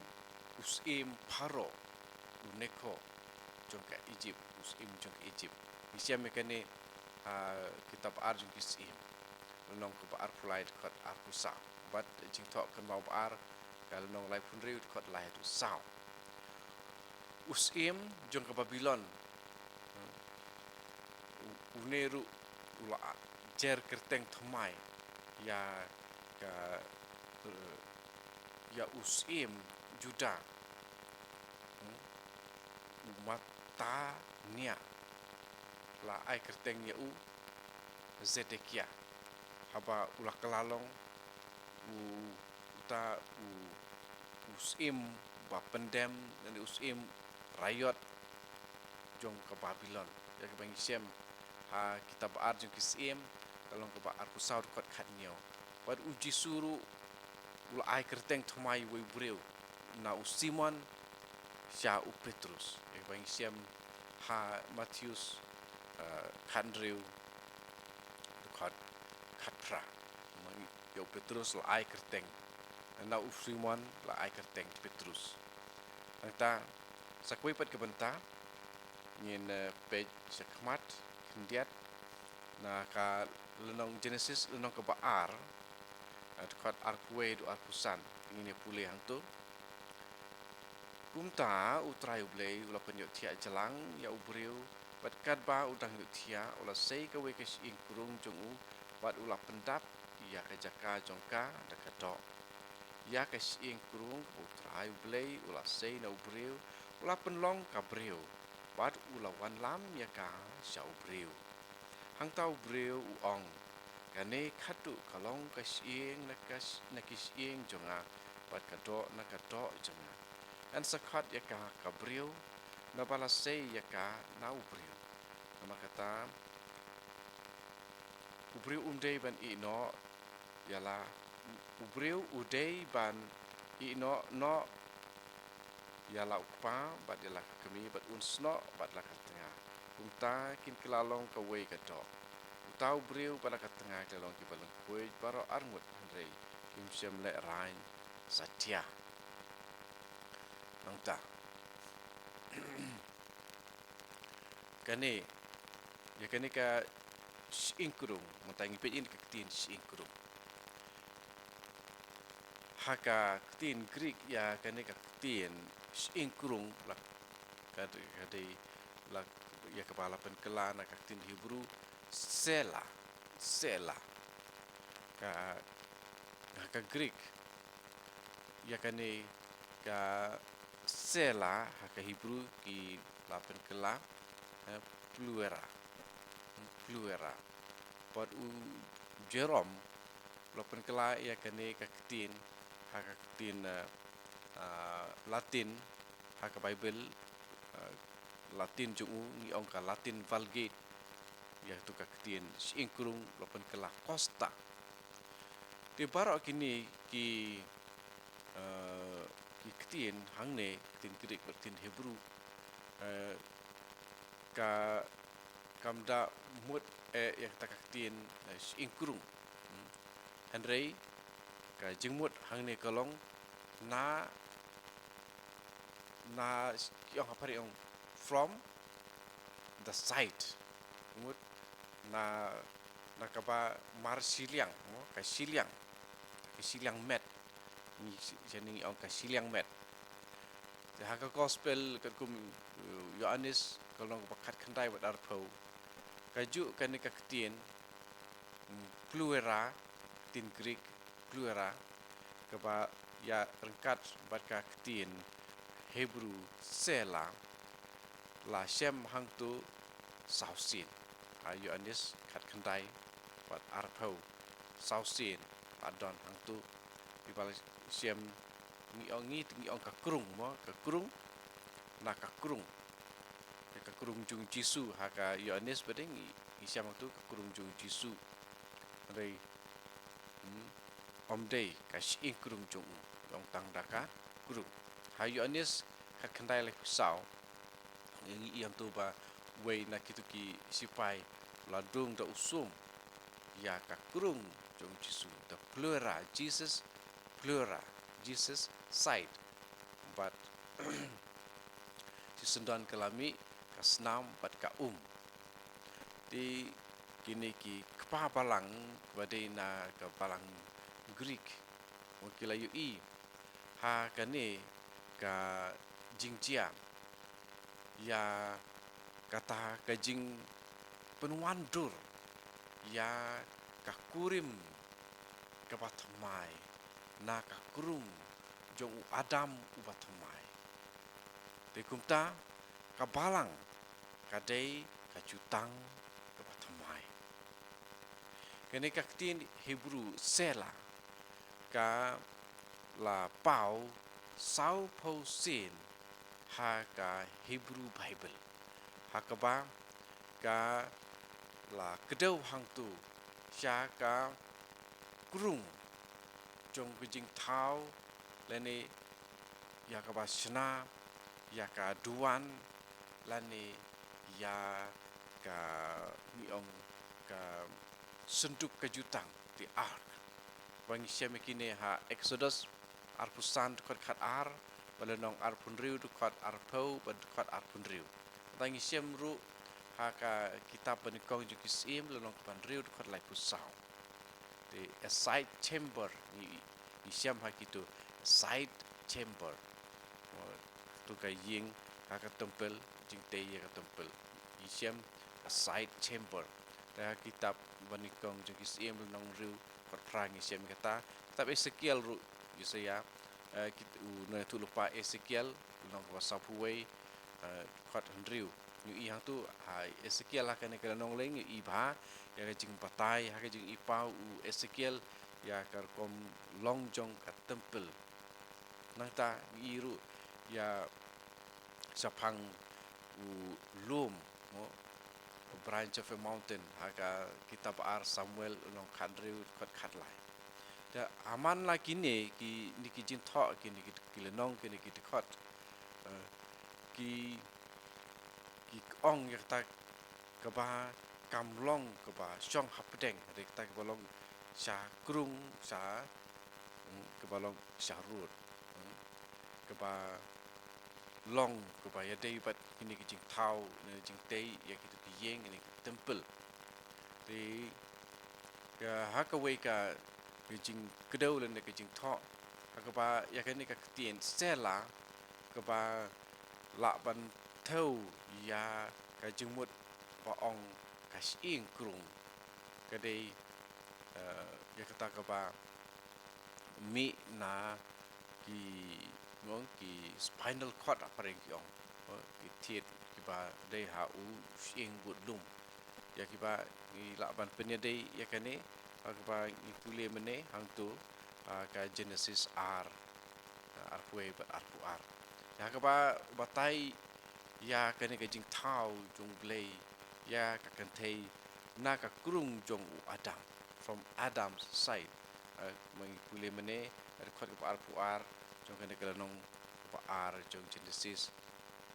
u syiem Pharaoh, u Neko jong ka Egypt, u syiem jong ka Egypt. Ngi shem ïa kane ha kitab Ar jong ki Syiem, lynnong kaba arphew lai, dkhot arphew saw. Bad Jingthoh Kynmaw ba ar, ka lynnong laiphew hynriew, dkhot lai haduh saw. U syiem jong ka Babilon, u, une ruh u la jer kyrteng thymmai ïa ka, eh, ïa u syiem Judah, hmm, u Mattaniah, la ai kyrteng ïa u Zedekiah, haba u la kylla long u, uta u, u syiem ba pyndem, lane u syiem raiot jong ka Babilon. Ïa kaba ngi shem ha kitab Ar jong ki Syiem, ka lynnong kaba arphew saw, dkhot khathynñiew. Bad u Jisu ruh u la ai kyrteng thymmai uwei u briew, na u Simon sha u Petrus. Ïa kaba ngi shem ha Mathaios, eh, khathynriew, dkhot khatphra. Ïa u Petrus la ai kyrteng, na u Simon la ai kyrteng Petrus. Nangta sa kawei pat ka bynta ngin, eh, peit shakhmat khyndiat, na ka lynnong Genesis, lynnong kaba ar, eh, dkhot arphew wei haduh arphew san, ngin ïa pule hangto. Kumta U Trai U Blei u la pynïohthiah jlang ïa u briew, bad katba u dang ïohthiah, u la sei kawei ka shyieng krung jong u, bad u la pyndap ïa ka jaka jong ka da ka doh. Ïa ka shyieng krung kaba U Trai U Blei u la sei na u briew, u la pynlong ka briew, bad u la wanlam ïa ka sha u briew. Hangta u briew u ong, kane katu ka long ka shyieng na ka sh-, na ki shyieng jong nga, bad ka doh na ka doh jong nga. Ngan sa khot ïa ka ka briew, naba la sei ïa ka na u briew. Namar kata, u briew um dei ban ïeh noh ïa la, u briew u dei ban ïeh noh, noh ïa la u kpa bad ïa la ka kmie bad un snoh bad la ka tnga. Kumta kin kylla long kawei ka doh. Uta u briew bad la ka tnga ki la long kiba lyngkhuid baroh arngut, hynrei kim shym lehrain satia. Nangta kane, ïa kane ka shyieng krung, mynta ngi peit ïa ka ktien shyieng krung. Ha ka ktien Greek ïa kane ka ktien shyieng krung la ka, ka dei la ïa kaba la pynkylla na ka ktien Hebru Sela, Sela. Ka, ha ka Greek ïa kane ka Sela ha ka Hebru ki la pynkylla, eh, Pluera. Pluera. Bad u Jerome la pynkylla ïa kane ka ktien ha ka ktien, eh, ah, Latin, ha ka Baibl, eh, Latin jong u, ngi ong ka Latin Vulgate. Ïa tu ka ktien shyieng krung la pynkylla costa. Te baroh kine ki, eh, ki ktien hangne, ktien Greek bad ktien Hebru, eh, ka, kam da mut, eh, ïa kata ka ktien, eh, shyieng krung. Hmm. Hynrei ka jingmut hangne ka long na, na, ki ong ha phareng, from the side. Mut na, na kaba mar shiliang, mo, ka shiliang, ka shiliang met. Ngi shi-, shane ngi ong ka shiliang met. Te ha ka gospel katkum, uh, Ïoannis, ka lynnong ba khatkhyndai bad arphew, ka juh kane ka ktien, mm, Pluera, ktien Greek Pluera, kaba ïa ryngkat bad ka ktien Hebru Sela, la shem hangto saw sien. Ha Ïoannis khatkhyndai bad arphew, saw sien la don hangto. Kiba la shem, ngi ong, ngi, ngi ong ka krung, mo, ka krung, na ka krung. Ka, ka krung jong u Jisu, ha ka Ïoannis pat ngi, ngi shem hangto ka krung jong u Jisu. Hynrei, hmm, ym dei ka shyieng krung jong u, ong tang da ka krung. Ha Ïoannis khatkhyndai laiphew saw, ngi ïohi hangto ba wei na kito ki sipai la dung da u sum ïa ka krung jong u Jisu, the pleura, Jesus pleura, Jesus side. Bad shisyndon ka la mih ka snam bad ka um. Te kine ki kpa balang ba dei na ka balang Greek, mo, ki la ïohi ha kane ka jingjia ïa kata ka jingpynwandur ïa ka kurim kaba thymmai na ka krung jong u Adam uba thymmai. Te kumta ka balang ka dei ka jutang kaba thymmai. Kane ka ktien Hebru Sela ka la paw sawphew sien ha ka Hebru Bible, ha kaba ka la kdew hangto sha ka krung jong ka jingthaw, lane ïa kaba shna, ïa ka duwan, lane ïa ka, ngi ong, ka synduk ka jutang, the ark. Ba ngi shem ïa kine ha Exodus arphew san dkhot khatar, bad lynnong arphew hynriew dkhot arphew bad dkhot arphew hynriew. Te ngi shem ruh ha ka kitab Banyngkong jong ki Syiem, lynnong kaba hynriew dkhot laiphew saw. Te a side chamber, ngi, ngi shem ha kito, a side chamber. Mo, to ka ïing ha ka templ, jingtei ïa ka templ. Ngi shem a side chamber. Te ha kitab Banyngkong jong ki Syiem lynnong hynriew dkhot phra ngi shem kata. Kitab Esekiel ruh, Isaiah, eh, kit-, u nongïathuhlypa Esekiel, lynnong kaba sawphew wei, eh, dkhot hynriew. Ngi ïohi hangto ha Esekiel ha kane ka lynnong lei ngi ïohi bha ïa ka jingbatai, ha ka jingïohipaw u Esekiel ïa ka rukom long jong ka templ. Nangta ngi ïohi ruh ïa shaphang u lum, mo, a branch of a mountain, ha ka kitab ar Samuel lynnong khathynriew dkhot khatlai. Te ha man la kine ki, kine ki jingthoh, kine ki, ki lynnong, kine ki dkhot, ki, ki ong ïa kata kaba kam long kaba shong hapdeng, hynrei kata kaba long sha krung, sha, hmm, kaba long sha rud, hmm, kaba long kaba ïadei bad kine ki jingthaw, ne jingtei ïa kita ki ïing, ne ki temple. Te ka, ha kawei ka, ka jingkdew lane ka jingthoh, ha kaba ïa kane ka ktien Selah, kaba lah ban thew ïa ka jingmut ba ong ka shyieng krung. Ka dei, eh, ïa kata kaba mih na ki, ngi ong, ki spinal cord, ha phareng ki ong, eh, ki thied kiba dei ha u shyieng budlum. Ïa kiba ngi lah ban pynïadei ïa kane ha kaba ngi pule mynne hangto, ha ka Genesis ar, ah, arphew wei bad arphew ar. Ïa kaba batai ïa kane ka jingthaw jong U Blei ïa ka kynthei na ka krung jong u Adam, from Adam's side. Eh, ma ngi pule mynne, dkhot kaba arphew ar jong kane ka lynnong kaba ar jong Genesis.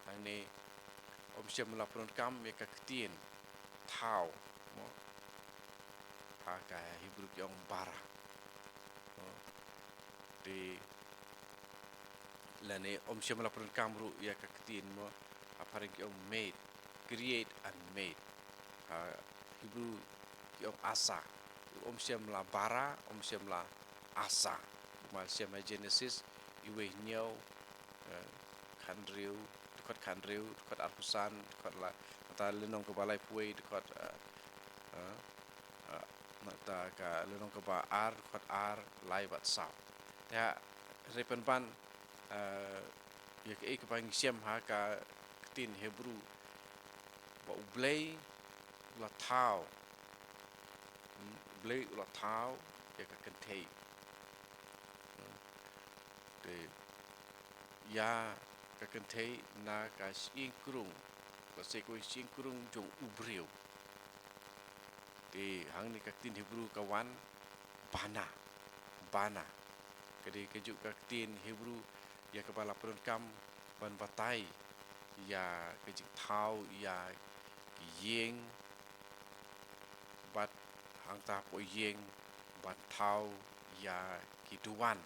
Hangne ym shym la pyndonkam ïa ka ktien thaw, mo. Ha ka Hebrew ki ong bara, mo. Te lane ym shym la pyndonkam ruh ïa ka ktien, mo, ha phareng ki ong made, create and made. Ha Hebrew ki ong asa. Ym shym la bara, ym shym la asa. Kumba la shem ha Genesis, iwei hynñiew, eh, khathynriew, dkhot khathynriew, dkhot arphew san, dkhot la, nangta lynnong kaba laiphew wei, dkhot, eh, eh, eh, nangta ka lynnong kaba ar, dkhot ar, lai bad saw. Te hynrei pynban, eh, ïa kaei kaba ngi shem ha ka ktien Hebrew, ba U Blei u la thaw. Hmm, U Blei u la thaw ïa ka kynthei. Hmm. Te ïa ka kynthei na ka shyieng krung, ka shyieng krung jong u briew. Te hangne ka ktien Hebrew ka wan bana, bana. Ka dei kajuh ka ktien Hebrew ïa kaba la pyndonkam ban batai ïa ka jingthaw ïa ki ïing, bad hangta hapoh ïing ban thaw ïa ki duwan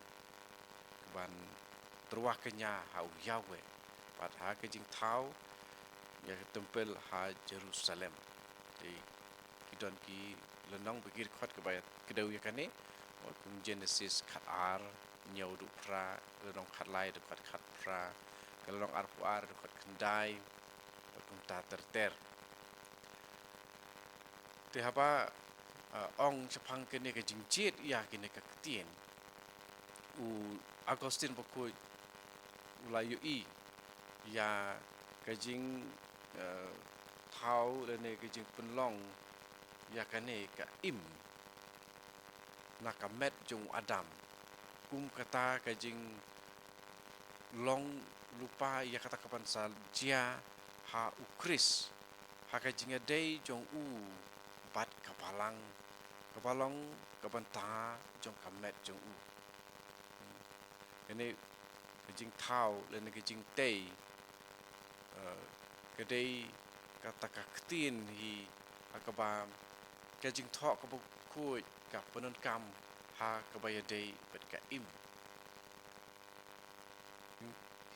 ban tyrwa kñia ha u Yahweh, bad ha ka jingthaw ïa ka temple ha Jerusalem. Te ki don ki lynnong bad ki dkhot kiba kdew ïa kane, kum Genesis khatar, hynñiew haduh phra, lynnong khatlai dkhot khatphra, ka lynnong arphew ar dkhot khyndai, bad kumta ter ter. Te haba, ah, ong shaphang kane ka jingjied ïa kane ka ktien, u Augustine Bakhuid u la ïohi ïa ka jing, eh, thaw lane ka jingpynlong ïa kane ka im na ka met jong u Adam kum kata ka jinglong lypa ïa kata kaban sa jia ha u Khrist, ha ka jingïadei jong u bad ka balang, ka balang, ka bynta jong ka met jong u. Kane ka jingthaw lane ka jingtei, eh, ka dei kata ka ktien hi ha kaba ka jingthoh kaba khuid ka pyndonkam ha kaba ïadei bad ka im.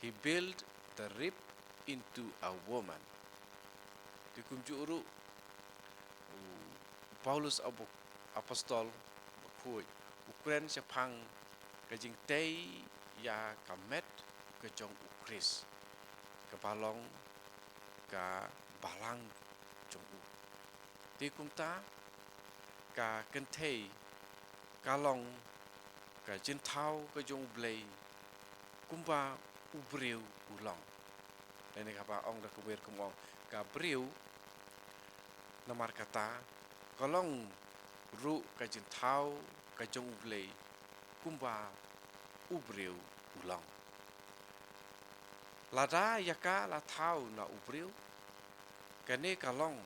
He built the rib into a woman. Te kumjuh ruh u Paulus ap-, apostol bakhuid u kren shaphang ka jingtei ïa ka met ka jong u Khrist, kaba long ka balang jong u. Te kumta ka kynthei ka long ka jingthaw ka jong U Blei kumba u briew u long. Lane kaba ong da kawei rukom ong, ka briew, namar kata, ka long ruh ka jingthaw ka jong U Blei kumba u briew u long. Lada ïa ka la thaw na u briew, kane ka long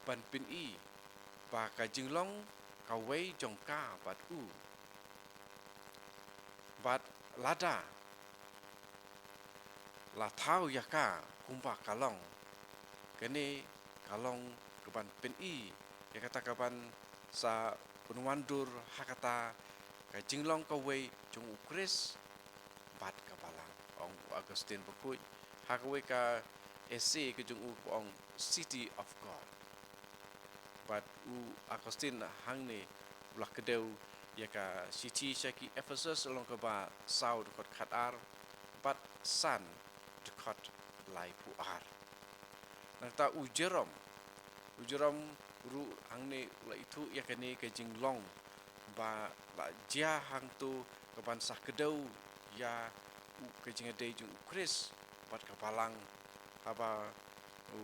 ban pyni ba ka jinglong kawei jong ka bad u. Bad lada la thaw ïa ka kumba ka long. Kane ka long kaban pyni ïa kata kaban sa pynwandur ha kata ka jinglong kawei jong u Khrist bad ka balang. Ong u Augustine bakhuid ha kawei ka essay ka jong u ba ong City of God. Bad u Augustine hangne u la kdew ïa ka shithi sha ki Ephesus lynnong kaba saw dkhot khatar bad san dkhot laiphew ar. Nangta u Jerome, u Jerome ruh hangne u la ithuh ïa kane ka jinglong ba la jia hangto kaban sa kdew ïa u ka jingïadei jong u Khrist bad ka balang haba u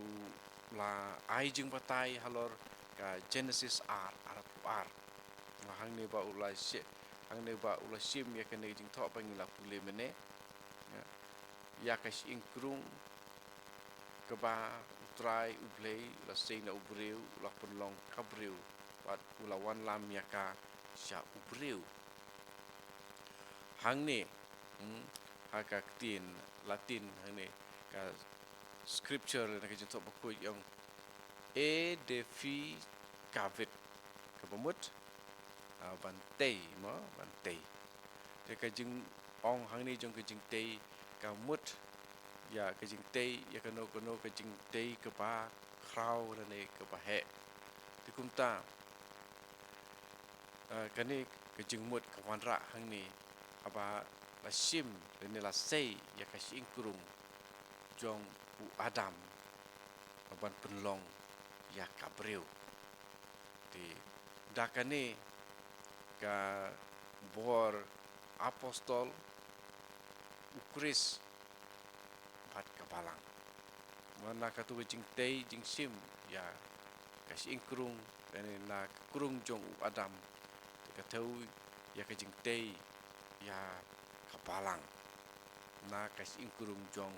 la ai jingbatai halor ka Genesis ar, arphew ar. Hangne ba u la shi-, hangne ba u la shim ïa kane ka jingthoh ba ngi la pule mynne. Ïa, ïa ka shyieng krung kaba U Trai U Blei u la sei na u briew, u la pynlong ka briew bad u la wanlam ïa ka sha u briew. Hangne, hmm, ha ka ktien Latin hangne ka scripture lane ka jingthoh bakhuid ong edificavit, kaba mut, ah, ban tei, mo, ban tei. Te ka jingong hangne jong ka jingtei ka mut ïa ka jingtei ïa kano kano ka jingtei kaba khraw lane kaba heh. Te kumta, ah, kane ka jingmut ka wanrah hangne haba la shim lane la sei ïa ka shyieng krung jong u Adam ban pynlong ïa ka briew. Te da kane ka bor apostol, u Khrist bad ka balang. Mo, na kato ka jingtei jingshim ïa ka shyieng krung, lane na ka krung jong u Adam, te ka thew ïa ka jingtei ïa ka balang na ka shyieng krung jong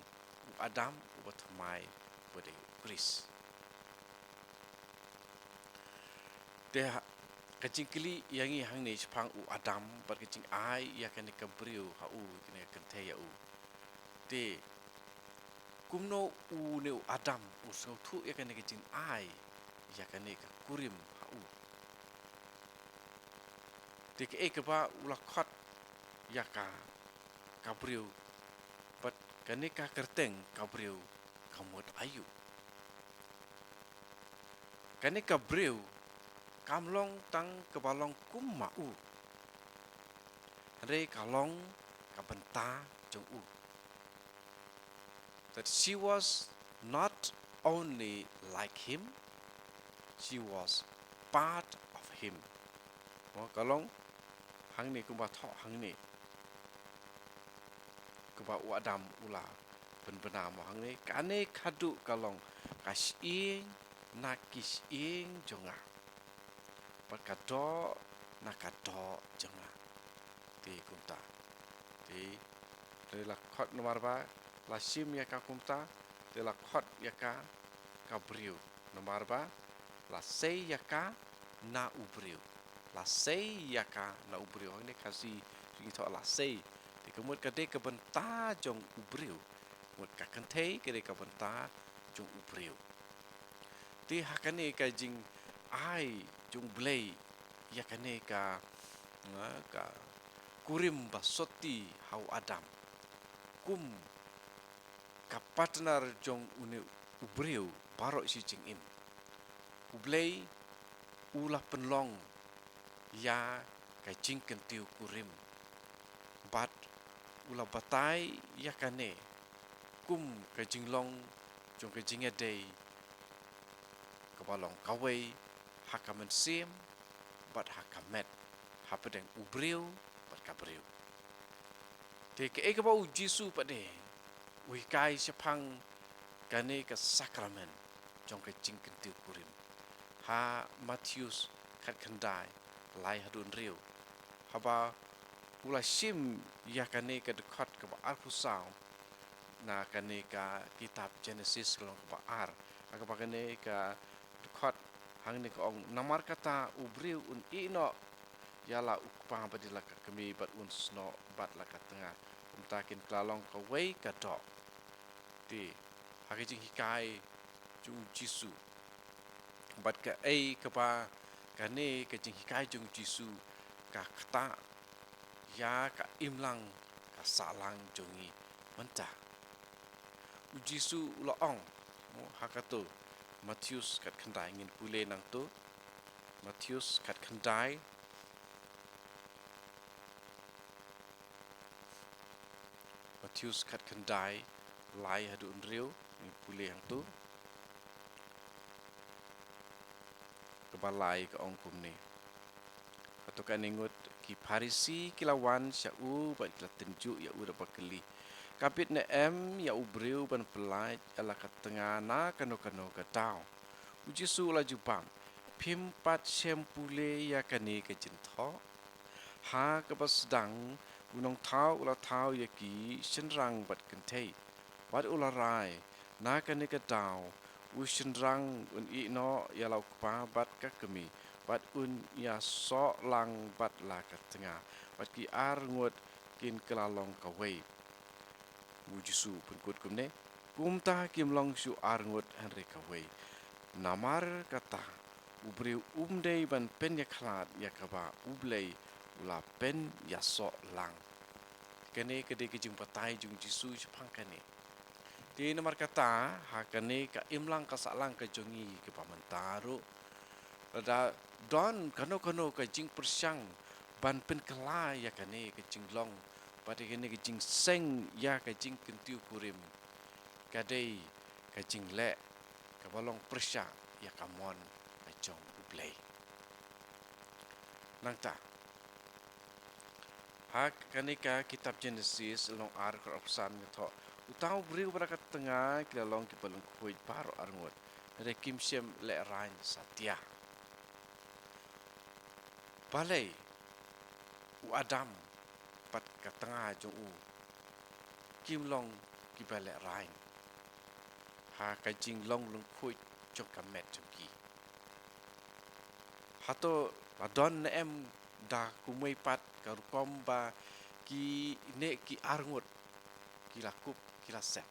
u Adam uba thymmai, uba dei u Khrist. Te ha, ka jingkylli ïa ngi hangne shaphang u Adam bad ka jingai ïa kane ka briew ha u, kane ka kynthei ha u. Te kumno une u Adam u sngewthuh ïa kane ka jingai ïa kane ka kurim ha u? Te kaei kaba u la khot ïa ka, ka briew, bad kane ka kyrteng ka briew ka mut aïu? Kane ka briew kam long tang kaba long kum ma u, hynrei ka long ka bynta jong u. That she was not only like him, she was part of him. Mo, ka long hangne kumba thoh hangne, kaba u Adam u la pynbna mo hangne, kane khadduh ka long ka shyieng na ki shyieng jong nga, bad ka doh na ka doh jong nga. Te kumta, te, te la khot namar ba la shim ïa ka kumta, te la khot ïa ka ka briew namar ba la sei ïa ka na u briew. La sei ïa ka na u briew. Hangne Khasi ngi thoh la sei. Te ka mut ka dei ka bynta jong u briew. Mut ka kynthei ka dei ka bynta jong u briew. Te ha kane ka jingai jong U Blei ïa kane ka, nga, ka kurim ba sotti ha u Adam kum ka partner jong une u briew baroh shi jingim, U Blei u la pynlong ïa ka jingkyntiew kurim, bad u la batai ïa kane kum ka jinglong jong ka jingïadei kaba long kawei ha ka mynsiem bad ha ka met, hapdeng u briew bad ka briew. Te kaei kaba u Jisu pat de u hikai shaphang kane ka sakramen jong ka jingkyntiew kurim ha Mathaios khatkhyndai, lai haduh hynriew, haba u la shim ïa kane ka dkhot kaba arphew saw na kane ka kitab Jenesis ka lynnong kaba ar, ha kaba kane ka dkhot hangne ka ong, namar kata u briew un ïehnoh ïa la u kpa bad ïa la ka kmie bad un snoh bad la ka tnga, kumta kin kylla long kawei ka doh. Te ha ka jinghikai jong u Jisu. Bad kaei kaba kane ka jinghikai jong u Jisu ka ktah ïa ka imlang ka sahlang jong ngi mynta. U Jisu u la ong, mo, ha kato Mathaios khatkhyndai, ngin pule nangto. Mathaios khatkhyndai. Mathaios khatkhyndai, lai haduh hynriew, ngin pule hangto. Kaba lai ka ong kumne. Kato kane ngut ki Pharisi ki la wan sha u bad ki la tynjuh ïa u da kaba kylli, ka bit ne em ïa u briew ban pyllait ïa la ka tnga na kano kano ka daw? U Jisu u la jubab, phim pat shem pule ïa kane ka jingthoh? Ha kaba sdang u nongthaw u la thaw ïa ki shynrang bad kynthei, bad u la rai, na kane ka daw u shynrang un ïeh noh ïa la u kpa bad ka kmie, bad un ïasoh lang bad la ka tnga, bad ki ar ngut kin kylla long kawei. U Jisu u pynkut kumne, kumta kim long shuh ar ngut hynrei kawei. Namar kata u briew um dei ban pynïakhlad ïa kaba U Blei u la pynïasoh lang. Kane ka dei ka jingbatai jong u Jisu shaphang kane. Te namar kata, ha kane ka imlang ka sahlang ka jong ngi kaba mynta ruh, lada don kano kano ka jingpyrshang ban pynkylla ïa kane ka jinglong bad ïa kane ka jingseng ïa ka jingkyntiew kurim, ka dei ka jingleh kaba long pyrshah ïa ka mon ka jong U Blei. Nangta, ha kane ka kitab Jenesis lynnong ar, dkhot arphew san, ngi thoh, uta u briew bad la ka tnga ki la long kiba lyngkhuid baroh arngut, hynrei kim shym lehraiñ satia. Balei u Adam bad ka tnga jong u kim long kiba lehraiñ ha ka jinglong lyngkhuid jong ka met jong ki? Hato la don ne em da kumwei pat ka rukom ba kine ki arngut ki la kup, ki la sem?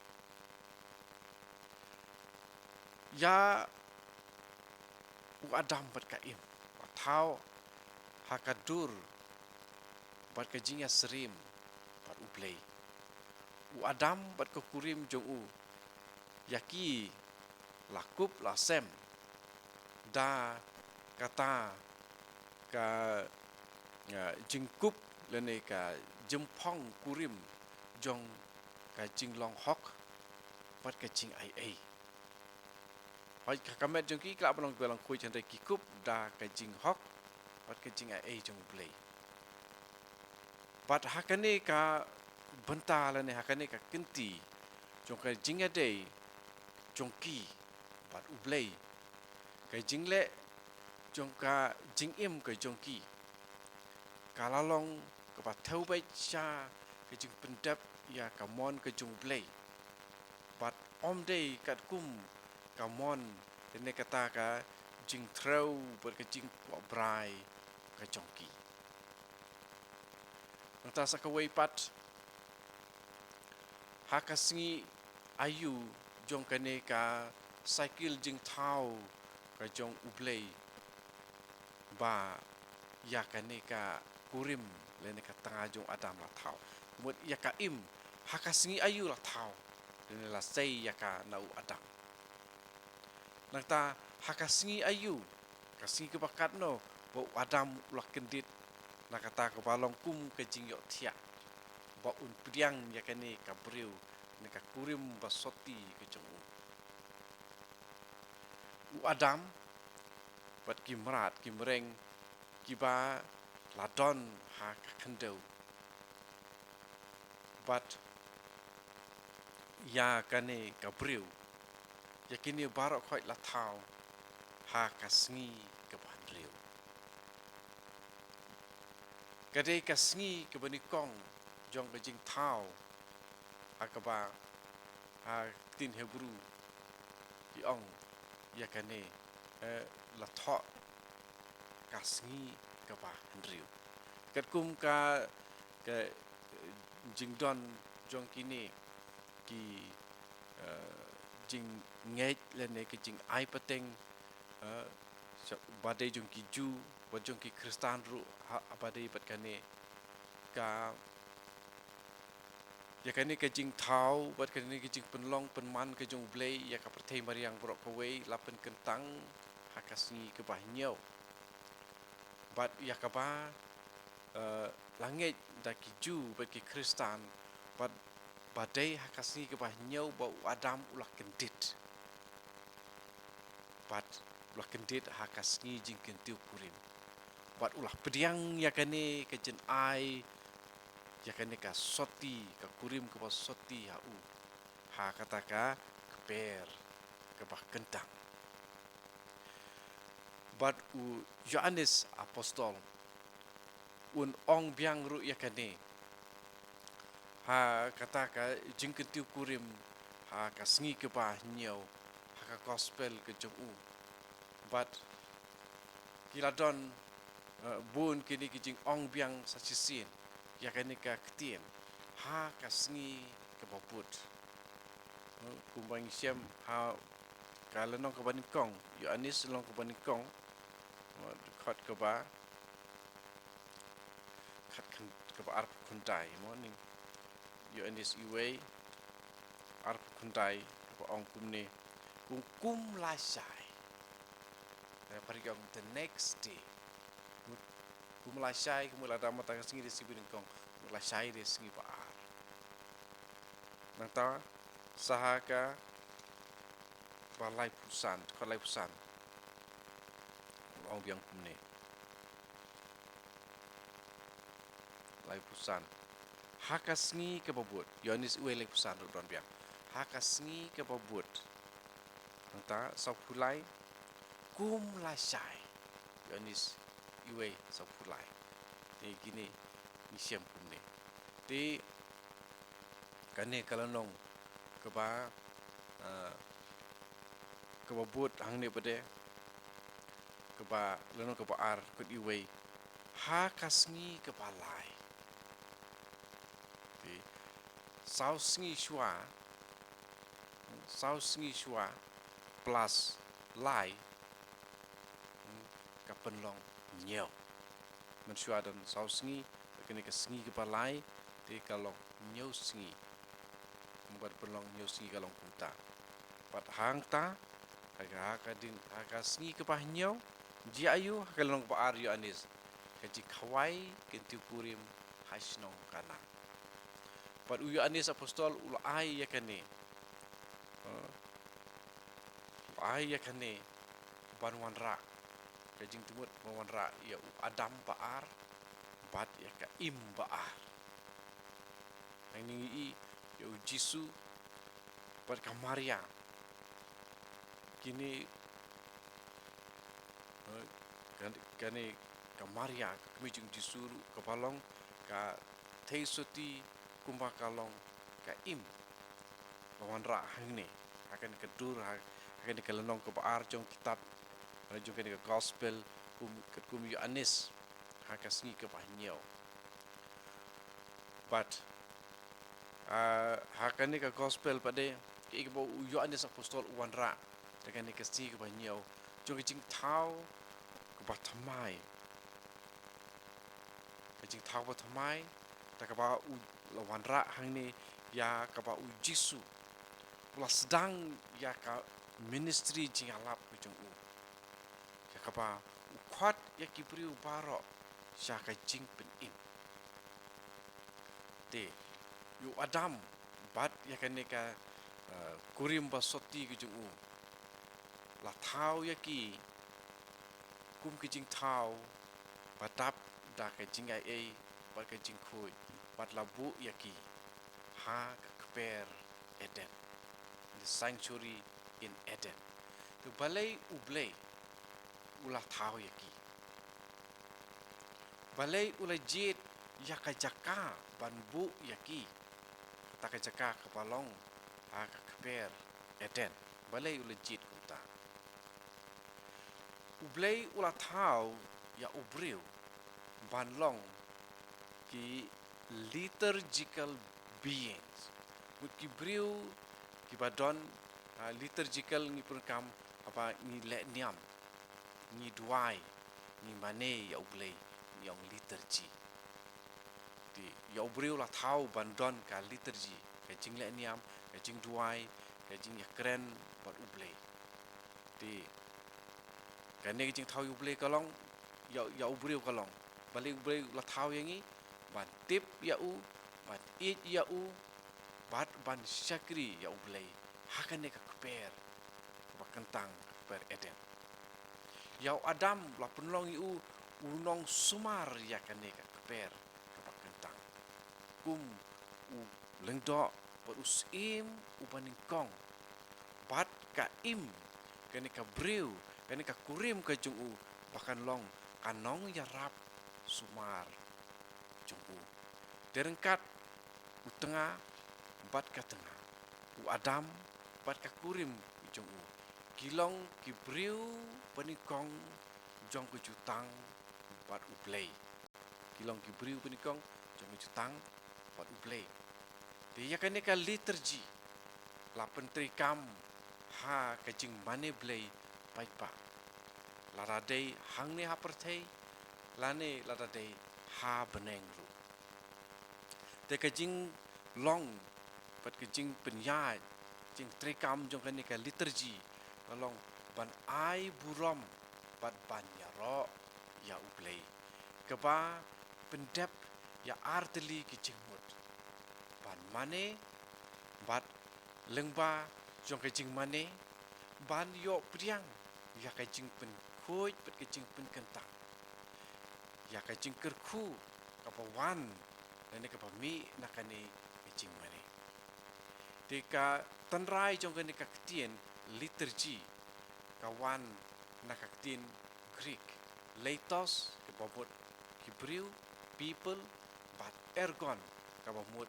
Ïa u Adam bad ka Im, la thaw ha ka dur bad ka jingïasyriem bad U Blei. U Adam bad ka kurim jong u, ïa ki la kup la sem da kata ka, eh, jingkup lane ka jingpang kurim jong ka jinglong hok bad ka jingaiei. Hooid, ha ka met jong ki ki lah ban long kiba lyngkhuid, hynrei ki kup da ka jinghok bad ka jingaiei jong U Blei. Bad ha kane ka bynta lane ha kane ka kynti jong ka jingïadei jong ki bad U Blei, ka jingleh jong ka jingim ka jong ki ka la long kaba thew beit sha ka jingpyndep ïa ka mon ka jong U Blei. Bad ym dei katkum ka mon lane kata ka jingtrew bad ka jingkwah brai ka jong ki. Nangta sa kawei pat, ha ka sngi aïu jong kane ka cycle jingthaw ka jong U Blei ba ïa kane ka kurim lane ka tnga jong u Adam la thaw? Ka mut ïa ka Im, ha ka sngi aïu la thaw lane la sei ïa ka na u Adam? Nangta ha ka sngi aïu, ka sngi kaba katno ba u Adam u la kyndit na kata kaba long kum ka jingïohthiah ba un pdiang ïa kane ka briew ne ka kurim ba soti ka jong u? U Adam bad ki mrad ki mreng kiba la don ha ka khyndew, bad ïa kane ka briew, ïa kine baroh khoit la thaw ha ka sngi kaba hynriew. Ka dei ka sngi kaba nyngkong jong ka jingthaw, ha kaba ha ktien Hebru ki ong ïa kane, eh, la thoh ka sngi kaba hynriew. Katkum ka, ka, eh, jingdon jong kine ki, eh, jingngeit lane ka jingai pateng, eh, sha-, ba dei jong ki Jiw, ba jong ki Khristan ruh, ha, ba dei bad kane ka, ïa kane ka jingthaw, bad kane ka jingpynlong pynman ka jong U Blei ïa ka pyrthei mariang baroh kawei, la pynkyntang ha ka sngi kaba hynñiew. Bad ïa kaba, eh, la ngeit da ki Jiw bad ki Khristan, bad ba dei ha ka sngi kaba hynñiew ba u Adam u la kyndit. Bad u la kyndit ha ka sngi jingkyntiew kurim. Bad u la pdiang ïa kane ka jingai, ïa kane ka sotti, ka kurim kaba sotti ha u, ha kata ka kper kaba kyntang. Bad u Ïoannis Apostol un ong biang ruh ïa kane ha kata ka jingkyntiew kurim, ha ka sngi kaba hynñiew, ha ka gospel ka jong u. Bad ki la don, eh, bun kine ki jingong biang sa shisien ïa kane ka ktien, ha ka sngi kaba bud. Eh, kumba ngi shem ha ka lynnong kaba nyngkong, Ïoannis lynnong kaba nyngkong, eh, dkhot kaba, khat khan, kaba arphew khyndai, mo, ning. Ïoannis uwei, arphew khyndai, kaba ong kumne, kum, kum lashai. Eh, pari ong the next day. Kum lashai, kum la dam tang sngi de sngi banyngkong, kum lashai de sngi ba ar. Nangta, sa ha kaba laiphew san, kaba laiphew san. Ong biang kumne. Laiphew san. Ha ka sngi kaba bud. Ïoannis uwei laiphew san ruh don biang. Ha ka sngi kaba bud. Nangta sawphew lai. Kum lashai. Ïoannis uwei sawphew lai. Te kine ngi shem kumne. Te kane ka lynnong kaba, ah, kaba bud hangne pat de, kaba lynnong kaba ar, dkhot uwei, ha ka sngi kaba lai. Te saw sngi shuwa, saw sngi shuwa plus lai, ka pynlong hynñiew. Mynshuwa don saw sngi, kane ka sngi kaba lai, te ka long hynñiew sngi. Kumba pynlong hynñiew sngi ka long kumta. Bad hangta, ha ka, ha ka dien, ha ka sngi kaba hynñiew, jia aiu, ha ka lynnong kaba ar Ïoannis, ka jingkhawai kyntiew kurim ha shnong Kana. Bad u Ïoannis Apostol u la ai ïa kane. Eh, u la ai ïa kane ban wanrah. Ka jingthmu ban wanrah ïa u Adam ba ar, bad ïa ka Im ba ar. Hangne ngi i ïa u Jisu bad ka Maria. Kine, eh, kan-, kane ka Maria, ka kmie jong u Jisu ruh kaba long ka theisotti kumba ka long ka Im. La wanrah hangne, ha kane ka dur, ha, ha kane ka lynnong kaba ar jong kitab, eh, jong kane ka gospel, kum, katkum u Ïoannis, ha ka sngi kaba hynñiew. Bad, ah, ha kane ka gospel pat de, kaei kaba u Ïoannis Apostol u wanrah, ha kane ka sngi kaba hynñiew, jong ka jingthaw kaba thymmai. Ka jingthaw kaba thymmai, da kaba u la wanrah hangne ïa kaba u Jisu u la sdang ïa ka ministry jingïalap ka jong u. Ïa kaba u khot ïa ki briew baroh sha ka jingpynim. Te, ïa u Adam, bad ïa kane ka, eh, kurim ba sotti ka jong u, la thaw ïa ki kum ka jingthaw ba dap da ka jingaiei bad ka jingkhuid, bad la buh ïa ki ha ka kper Eden, the sanctuary in Eden. Te balei U Blei u la thaw ïa ki? Balei u la jied ïa ka jaka ban buh ïa ki? Kata ka jaka kaba long ha ka kper Eden. Balei u la jied kumta? U Blei u la thaw ïa u briew ban long ki liturgical beings. Mut ki briew kiba don, Ah, liturgical ngi pyndonkam haba ngi leh niam, ngi duwai, ngi mane ïa U Blei, ngi ong liturgy. Te ïa u briew la thaw ban don ka liturgy, ka jingleh niam, ka jingduwai, ka jingïakren bad U Blei. Te kane ka jingthaw ïa U Blei ka long, ïa, ïa u briew ka long. Balei U Blei la thaw ïa ngi? Ban tip ïa u, ban ïeit ïa u, bad ban shakri ïa U Blei ha kane ka kper kaba kyntang, ka kper Eden. Ïa u Adam la pynlong ïa u u nongsumar ïa kane ka kper kaba kyntang. Kum u lyngdoh bad u syiem uba nyngkong, bad ka im, kane ka briew, kane ka kurim ka jong u, ba kan long ka nongïarap sumar jong u. Te ryngkat u tnga bad ka tnga, u Adam bad ka kurim jong u, ki long ki briew banyngkong jong ka jutang bad U Blei. Ki long ki briew banyngkong jong ka jutang bad U Blei. Te ïa kane ka liturgy la pyntreikam ha ka jingmane Blei paidbah, lada dei hangne ha pyrthei lane lada dei ha bneng ruh. Te ka jinglong bad ka jingpynïaid, jingtreikam jong kane ka liturgy ka long ban ai burom bad ban ïaroh ïa U Blei, kaba pyndep ïa artylli ki jingmut. Ban mane, bad lyngba jong ka jingmane, ban ïoh pdiang ïa ka jingpynkhuid bad ka jingpynkyntang, ïa ka jingkyrkhu kaba wan lane kaba mih na kane ka jingmane. Te ka tynrai jong kane ka ktien liturgy ka wan na ka ktien Greek, leitos, kaba mut ki briew, people, bad ergon, kaba mut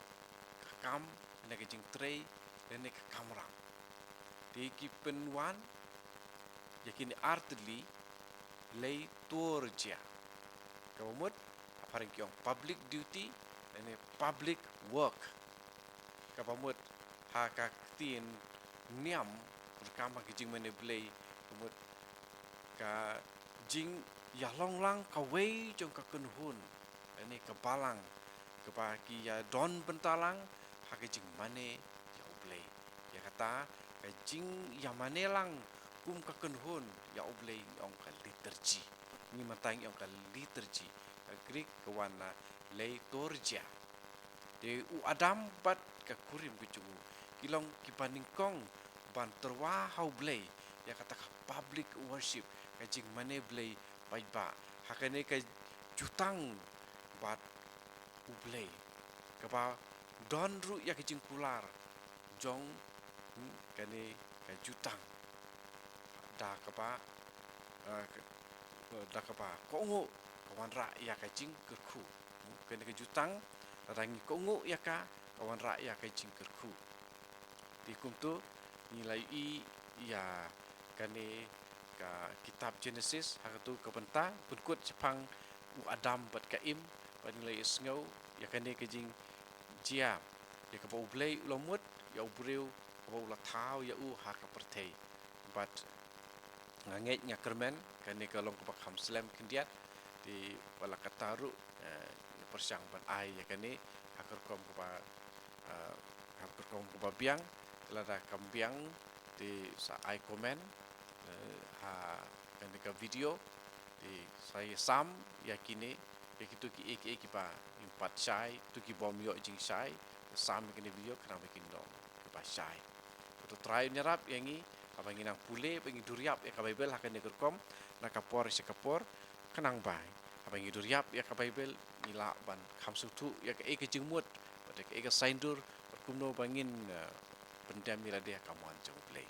ka kam, ne ka jingtrei, ne ka kamram. Te ki pynwan ïa kine artylli, liturgia, kaba mut ha phareng ki ong public duty, ne public work. Kaba mut ha ka ktien niam, pyndonkam ha ka jingmane Blei, kaba mut ka jingïalong lang kawei jong ka kynhun, ne ka balang, kaba ki ïadon bynta lang ha ka jingmane ïa U Blei. Ïa kata ka jingïamane lang kum ka kynhun ïa U Blei ngi ong ka liturgy. Ngi mynta ngi ong ka liturgy. Ka Greek ka wan na liturgia. Te u Adam bad ka kurim ka jong u ki long kiba nyngkong ban tyrwa ha U Blei ïa kata ka public worship, ka jingmane Blei paidbah ha kane ka jutang bad U Blei, kaba don ruh ïa ka jingkular jong, hmm, kane ka jutang da kaba, eh, ka, da kaba kohnguh ka wanrah ïa ka jingkyrkhu. Hmm, kane ka jutang lada ngi kohnguh ïa ka, ka wanrah ïa ka jingkyrkhu. Te kumto ngi la ïohi ïa kane ka kitab Genesis ha kato ka bynta, pynkut shaphang u Adam bad ka Im, bad ngi la ïohsngew ïa kane ka jingjia ïa kaba U Blei u la mut ïa u briew, kaba u la thaw ïa u ha ka pyrthei. Bad nga ngeit nga kyrmen kane ka long kaba kham slem khyndiat. Te wat la katta ruh, eh, pyrshang ban ai ïa kane ha ka rukom kaba, eh, ha ka rukom kaba biang. Te lada kam biang te sa ai comment, eh, ha kane ka video. Te sa ïa sam ïa kine, ïa kito kiei kiei kiba ngim pat shai, kito ki bym ïoh jingshai, te sam ïa kine video khnang ba kin long kiba shai. Te to Trai un ïarap ïa ngi haba ngi nang pule, ba ngi duriap ïa ka Baibl ha kane ka rukom na ka por sha ka por, khnang ba haba ngi duriap ïa ka Baibl ngi lah ban kham sngewthuh ïa kaei ka jingmut bad ïa kaei ka saiñdur, bad kumno ba ngin, eh, pyndem ïa lade ha ka mon jong U Blei.